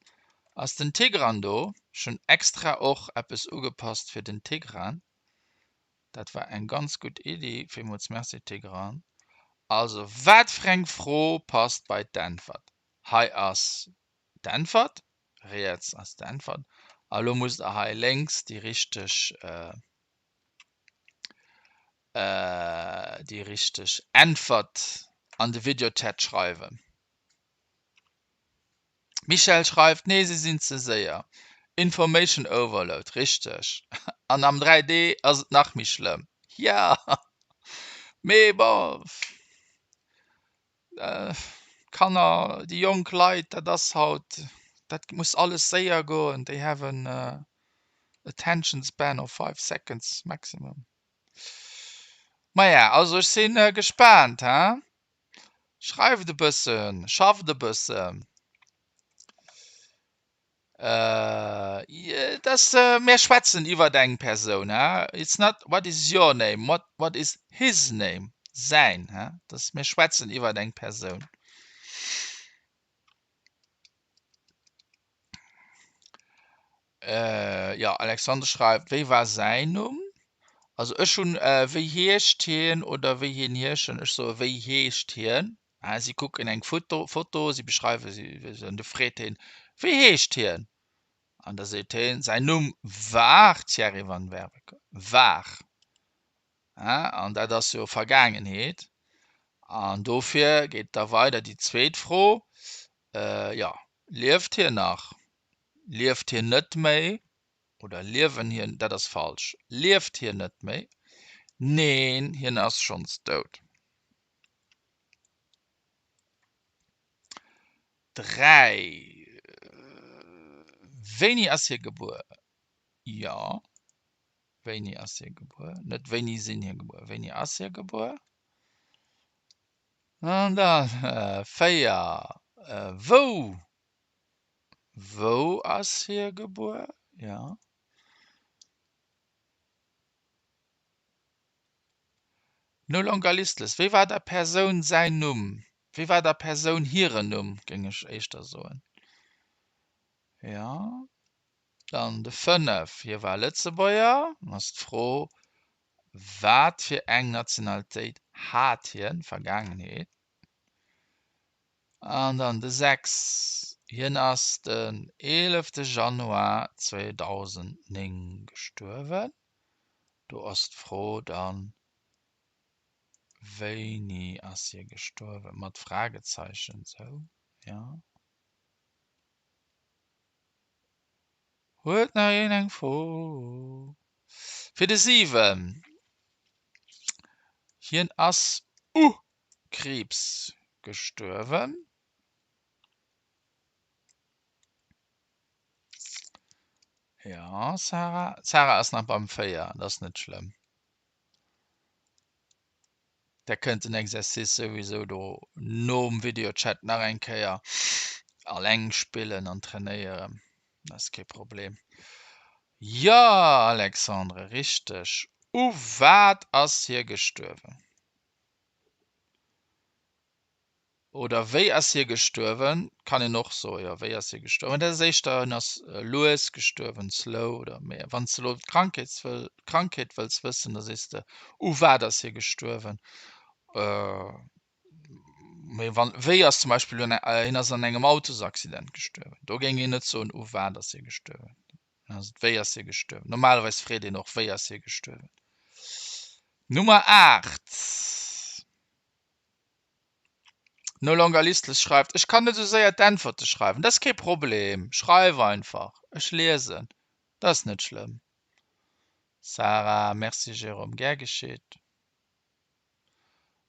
Ass den Tigran do? Ech hunn extra och eppes ugepasst fir den Tigran. Dat war eng ganz gutt Iddi. Villmools Merci Tigran. Also wat fir eng Fro passt bei d'Äntwert? Hei ass d'Äntwert, riets ass d'Äntwert a lo musst der hei lénks déi richteg déi richteg Äntwert an de Videochat schreiwen. Michèle schreift, Nee, se sinn ze séier. Information overload, richteg. An am 3D ass et nach méi schlëmm. Jo, mee bon, d'Kanner, déi jonk Leit, dat ass haut, dat muss alles séier goen. They have an attention span of five seconds maximum. Maja, also ech si gespaant, hein. Schreift e bëssen, schafft e bëssen. Äh, dass mir schwätzen iwwer eng Persoun, hein? It's not what is your name, what, what is his name? Säin, hein? Dass mir schwätzen iwwer eng Persoun. Jo, Alexandre schreift, Wéi war säin Numm? Also ech hunn wéi heescht hien oder wéi hien heeschen. Ech soe wéi heescht hien. Si kucken eng Foto, Foto, si beschreiwe si an du freet hien, Wéi heescht hien? An da seet hien, säin Numm war Thierry van Werveke. War. An dat ass jo Vergaangenheet. An dofir geet da weider déi zweet Fro, jo, lieft hien nach? Lieft hien net méi? Oder liewen hien, dat ass falsch. Lieft hien net méi? Neen, hien ass schonns dout. 3, Wéini ass hie gebuer? Jo, wéini ass hie gebuer? Net wéini sinn hie gebuer, wéini ass hie gebuer? An dann 4, Wou Wou ass hie gebuer? Jo. No longer listless. Wéi war der Persoun säin Numm? Wéi war der Persoun hiren Numm, géing ech éischter soen. Jo. Dann de 5. Hie war Lëtzebuerger. Dann ass d'Fro, Wat fir eng Nationalitéit hat hien? Vergaangenheet. An dann de 6, hien ass den 11 Januar 2009 gestuerwen. Do ass d'Fro dann, wéini ass hie gestuerwen? Mat Fragezeichen, sou, jo. Huet nach een eng Fro? Fir de 7, hien ass u Kriibs gestuerwen. Ja, Sarah. D'Sarah ass nach beim 4, dat ass net schlëmm. Der kënnt den Exercice souwisou do nom Videochat nach eng Kéier alleng spillen an trainéieren. Dat ass kee Problem. Jo, Alexandre, richteg. U wat ass hie gestuerwen? Oder wéi ass hie gestuerwen? Kann een och soen, jo, wéi ass hie gestuerwen? Dat ass éischter, en ass lues gestuerwen, slow oder méi. Wann s de elo d'Krankheets wëll, d'Krankheet wëlls wëssen, da sees de, u wat ass hie gestuerwen? Mee wann, wéi ass zum Beispill un, hien ass an engem Autosaccident gestuerwen, do géing een net soen, u wat ass hie gestuerwen. Dann ass et, wéi ass hie gestuerwen? Normalerweis freet een och, wéi ass hie gestuerwen? Nummer 8. No Longer Listless schreift, Ech kann net esou séier d'Äntwerte schreiwen. Dat ass kee Problem, schreif einfach, ech liesen, dat ass net schlëmm. Sarah, Merci Jérôme, gär geschitt.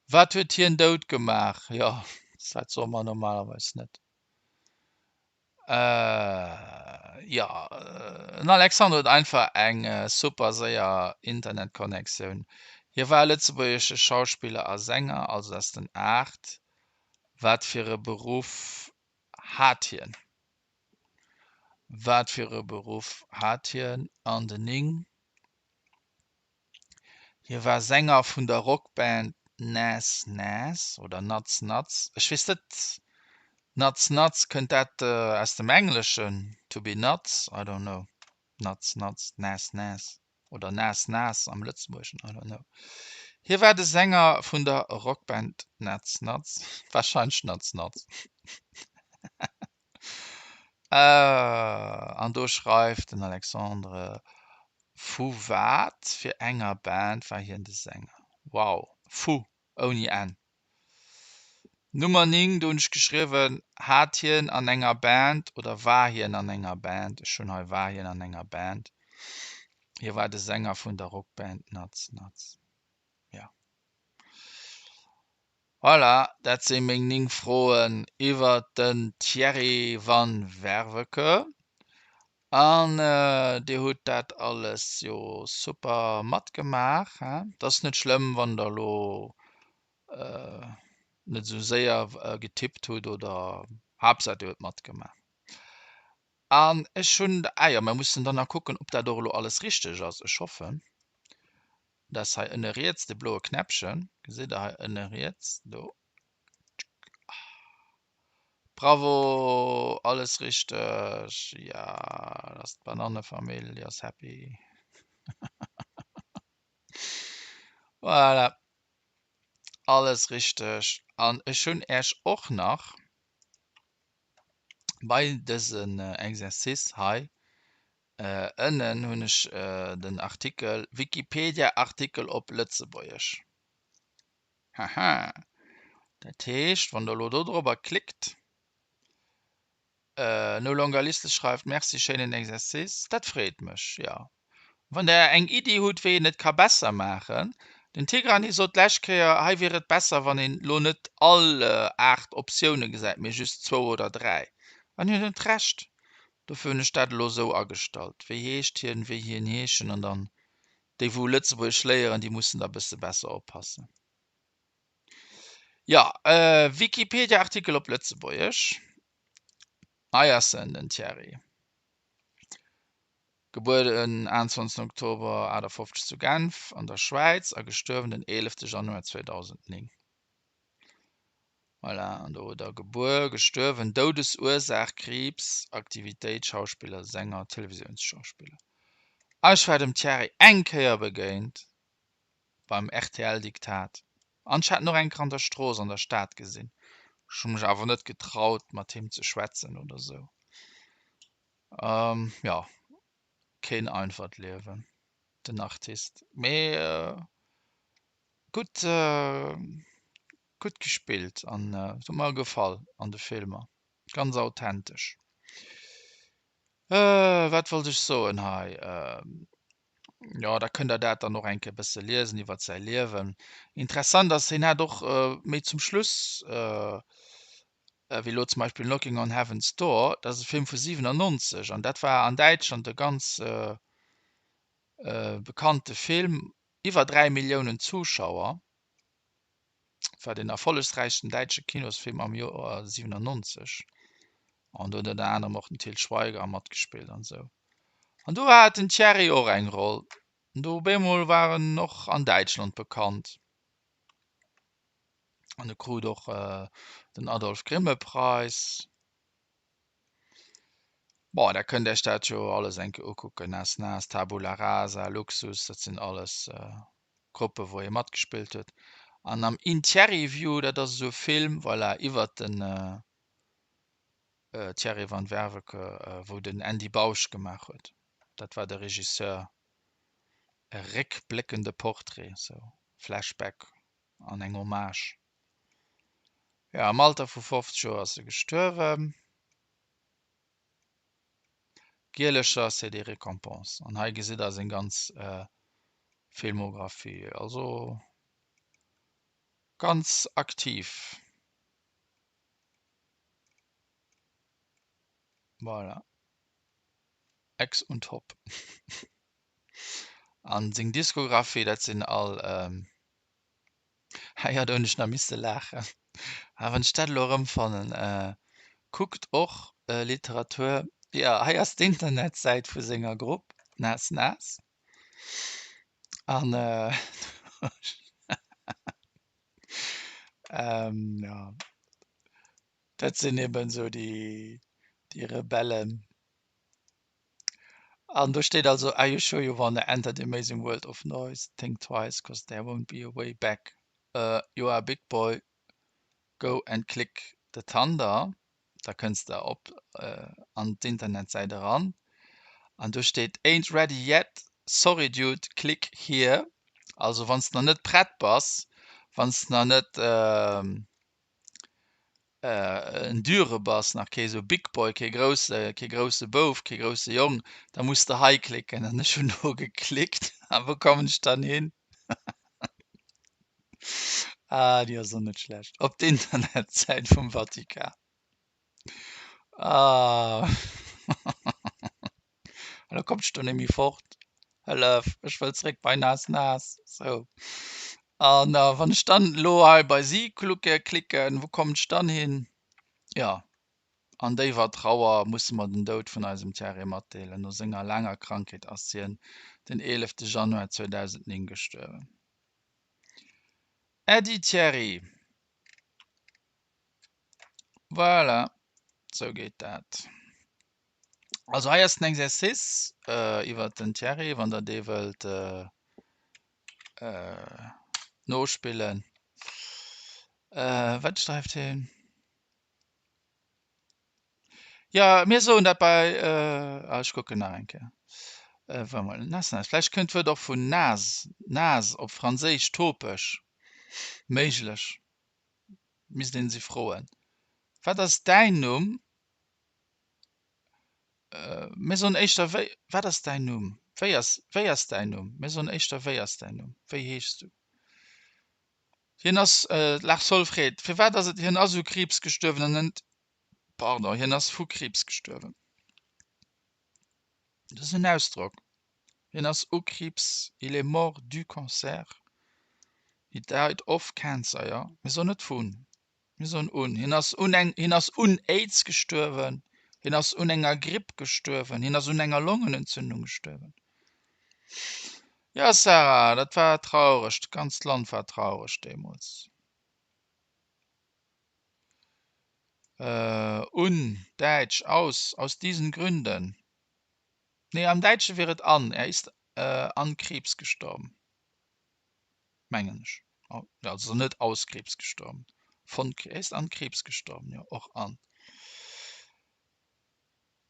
Wat huet hien dout gemaach? Jo, dat soe mer normalerweis net. Jo, den Alexandre huet einfach eng super séier Internetconnectioun. Hie war e lëtzebuergesche Schauspiller a Sänger, also dat ass den Art. Wat fir e Beruff hat hien? Wat fir e Beruff hat hien? An den 9. Hie war Sänger vun der Rockband Nas Nas oder Nuts Nuts. Ech weess net, Nuts Nuts, kënnt dat aus dem Engleschen, to be nuts? I don't know. Nuts Nuts, Nas Nas oder Naass Naass am Lëtzebuergeschen, I don't know. Hie war de Sänger vun der Rockband Nuts Nuts, warscheinlech Nuts Nuts. An do schreift den Alexandre, Vu wat fir enger Band war hien de Sänger? Wow, vu, ouni N. Nummer 9, do hunn ech geschriwwen, hat hien an enger Band oder war hien an enger Band? Ech hunn hei war hien an enger Band. Hie war de Sänger vun der Rockband Nuts Nuts. Ja. Voilà, dat si meng 9 Froen iwwer den Thierry van Werveke. An Dir hutt dat alles jo super matgemaach. Et ass net schlëmm, wann Der elo net esou séier getippt hutt oder Haaptsaach Dir hutt matgemaach. An ech hunn, ah jo, mir mussen dann nach kucken, ob dat och elo alles richteg ass. Ech hoffen. Dat ass hei ënne riets de bloe Knäppchen. Gesitt Der hei ënne riets do. Bravo, alles richteg. Ja, dat ass d'Banannefamill, déi ass happy. Voilà, alles richteg. An ech hunn Äech och nach bei dësen Exercice hei ënnen hunn ech den Artikel Wikipedia-Artikel op Lëtzebuergesch. Haha, dat heescht, wann der elo do dorobber klickt, No longer listless schreift, Merci, schéinen Exercice, dat freet mech, jo. Wann der eng Iddi hutt, wéi een et ka besser maachen, den Tigrani sot d'lescht Kéier, hei wier et besser, wann een elo net all 8 Optioune gesäit, mee just zwou oder dräi. An hien huet Recht. Dofir hunn ech dat elo esou agestallt, wéi heescht hien, wéi hien heeschen, an dann Déi wou Lëtzebuergesch léieren, déi mussen da bësse besser oppassen. Jo, Wikipedia-Artikel op Lëtzebuergesch. Hei ass en, den Thierry. Gebuer den 21 Oktober 58 zu Genf an der Schwäiz a gestuerwen den 11 Januar 2009. Voilà, an do huet der gebuer, gestuerwen, Doudesursaach, Kriibs, Aktivitéit, Schauspiller, Sänger, Televisiounsschauspiller. A ech war dem Thierry eng Kéier begéint beim RTL-Diktat an ech hat en och eng Kéier an der Strooss an der Stad gesinn. Ech hu mech awer net getraut mat him ze schwätzen oder sou. Jo, keen einfacht Liewen, den Artist, mee gutt gutt gespillt an huet mer gefall an de Filmer, ganz authentesch. Wat wollt ech soen hei, jo da kënnt der dat dann och eng Kéier bësse liesen iwwert säi Liewen. Interessant ass, hien hat och méi zum Schluss, wéi elo zum Beispill Knocking on Heaven's Door, dat ass e Film vu 97 an dat war an Däitschland e ganz bekannte Film, iwwer 3 Milliounen Zuschauer, war den erfollegsräichsten däitsche Kinosfilm am Joer 97 an do huet ënner anerem och den Til Schweiger matgespillt an esou. An do hat den Thierry och eng Roll an do op eemol war en och an Däitschland bekannt. An e krut och den Adolf Grimme Preis. Bon, da kënnt Iech dat jo alles eng Kéier ukucken, Nas Nas, Tabula Rasa, Luxus, dat sinn alles Gruppe wou hie matgespillt huet. An am Interview, dat ass esou e Film, voilà, iwwert den Thierry van Werveke, wou den Andy Bausch gemaach huet, dat war de Regisseur, e réckbléckende Portrait, sou Flashback an eng Hommage. Jo, am Alter vu 50 Joer ass e gestuerwen. Gielecher CD Récompense. An hei gesitt der seng ganz Filmographie. Also ganz aktiv. Voilà. Ex und Hop. An seng Diskografie, dat sinn all Hei hat hunn ech nach misse laachen. A wann ech dat elo erëmfannen, kuckt och Literatur, jo hei ass d'Internetsäit vu senger Grupp Naass Naass an jo dat sinn eben esou déi Rebellen. An do steet also, Are you sure you wanna enter the amazing world of noise? Think twice, cause there won't be a way back. You are a big boy, go and click the thunder. Da kënns de op an d'Internetsäit eran an do steet Ain't ready yet? Sorry dude, click here. Also wann s de nach net prett bass, wann s de nach net en Dure bass, nach kee sou Big Boy, kee grousse, kee grousse Bouf, kee grousse Jong, da muss de hei klicken. An ech hunn do geklickt a wou kommen ech dann hin? Ah, déi ass och net schlecht. Op d'Internetsäit vum Vatikan. Ah. Elo kommt ech do net méi fort. Hëllef, ech wëll zréck bei Naass Naass. Sou. An wann ech dann elo hei bei si klucke klicken, wou kommen ech dann hin? Jo, an déiwer Trauer musse mer den Doud vun eisem Thierry matdeelen. No senger laanger Krankheet ass hien den 11 Januar 2009 gestuerwen. Äddi Thierry! Voilà, sou geet dat. Also hei ass den Exercice äh, iwwer den Thierry, wann der dee wëllt äh, äh, nospillen. Äh, wat schreift hien? Ja, mir soen dat bei äh, ah, ech kucken nach eng Kéier. Äh, warte mal, Nas, Nas. Vläicht kënnt d'Wuert och vun Nas, Nas op Franséisch, topeg. Méiglech. Misst een si froen. Wat ass däin Numm? Mir soen éischter wéi, wat ass däin Numm? Wéi ass, wéi ass däin Numm? Mir soen éischter wéi ass däin Numm? Wéi heeschs du? Hien ass, Lars Solfred, firwat ass et, hien ass u Kriibs gestuerwen an net, pardon, hien ass vu Kriibs gestuerwen. Dat ass en Ausdrock. Hien ass u Kriibs, il est mort du cancer, he died of cancer, jo. Mir soen net vun. Mir soen un. Hien ass un eng, hien ass un Aids gestuerwen, hien ass un enger Gripp gestuerwen, hien ass un enger Longenentzündung gestuerwen. Ja Sarah, dat war traureg, d'ganzt Land war traureg deemools. Äh, un, däitsch, aus, aus diesen Gründen. Nee, am Däitsche wier et an, er ist an Krebs gestorben. Mengen ech. Also net aus Krebs gestorben. Von, er ist an Krebs gestorben, jo, och an.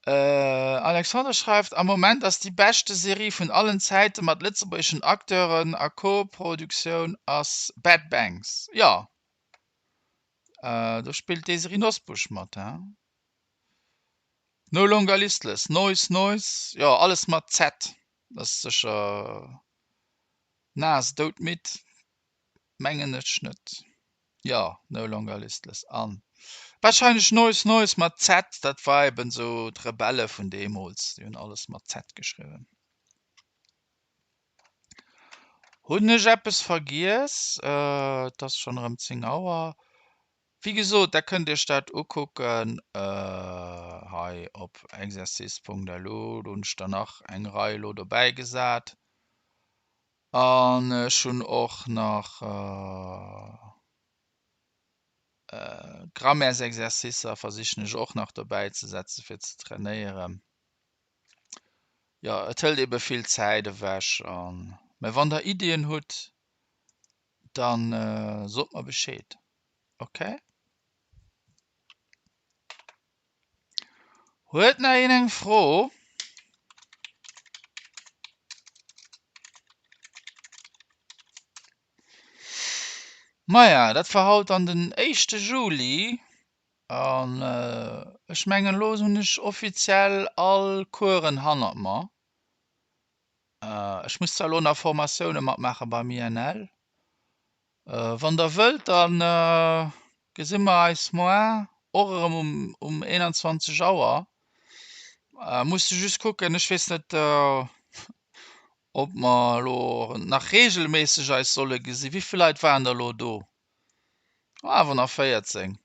Alexander schreift, Am Moment ass déi beschte Serie vun allen Zäite mat lëtzebuergeschen Acteuren a Co-Produktioun ass Bad Banks. Jo, do spillt d'Désirée Nosbusch mat, he? No Longer Listless, Noise Noise, jo alles mat Z, dat ass sécher Naass doudmidd, mengen ech net, jo No Longer Listless an warscheinlech Noise Noise mat Z, dat war eben sou d'Rebelle vun deemools, déi hunn alles mat Z geschriwwen. Hunn ech eppes vergiess? Et ass schonn erëm 10 Auer. Wéi gesot, der kënnt Iech dat ukucken hei op exercice.lu. Do hunn ech der nach eng Rei elo dobäi gesat. An ech hunn och nach. Grammaires-Exercicer versichen ech och nach dobäi ze setzen, fir ze trainéieren. Jo, et hëlt ebe vill Zäit ewech an, mä wann der Iddien hutt, dann sot mer Bescheed, ok? Huet nach een eng Fro? Maja, dat war haut dann den éischte Juli an ech mengen elo hunn ech offiziell all Coursen hannert mer. Ech muss zwar elo nach Formatioune matmaache beim INL. Wann der wëllt, da gesi mer eis moar och erëm um 21 Auer. Muss de just kucken, ech weess net ob mer elo nach reegelméisseg eis solle gesinn. Wéi vill Leit waren der elo do? Awer nach 14.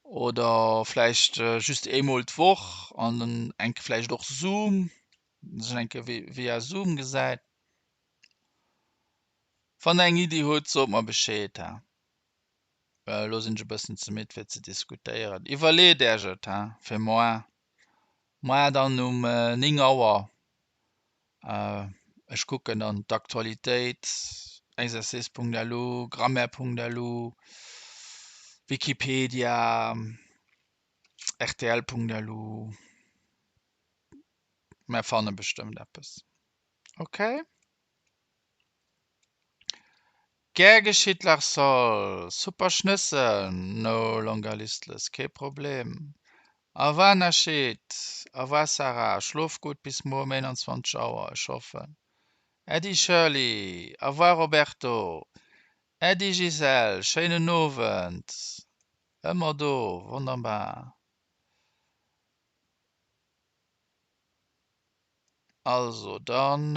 Oder vläicht just eemol d'Woch an dann eng Kéier vläicht och Zoom, sech eng Kéier via Zoom gesäit. Wann der eng Iddi hutt, sot mer Bescheed. Elo sinn ech e bëssen ze midd fir ze diskutéieren. Iwwerleet Äech et fir moar. Moar dann um 9 Auer. Ech kucken dann d'Aktualitéit, exercice.lu, grammaire.lu, Wikipedia, rtl.lu. Mär fanne bestëmmt eppes. Ok? Gär geschitt Larsol, super Schnëssen, no longer listless, kee Problem. Au revoir Nachid, au revoir Sarah, schlof gutt bis muer um 21 Auer, ech hoffen. Äddi Shirley, au revoir Roberto, Äddi Gisèle, schéinen Owend, ëmmer do, wonnerbar. Also dann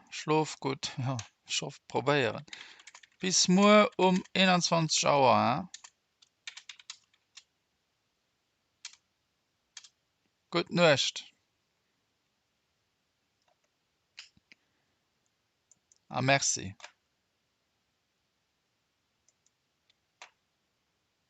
schlof gutt, jo ech hoff probéieren. Bis muer um 21 Auer hein. Gutt Nuecht a Merci.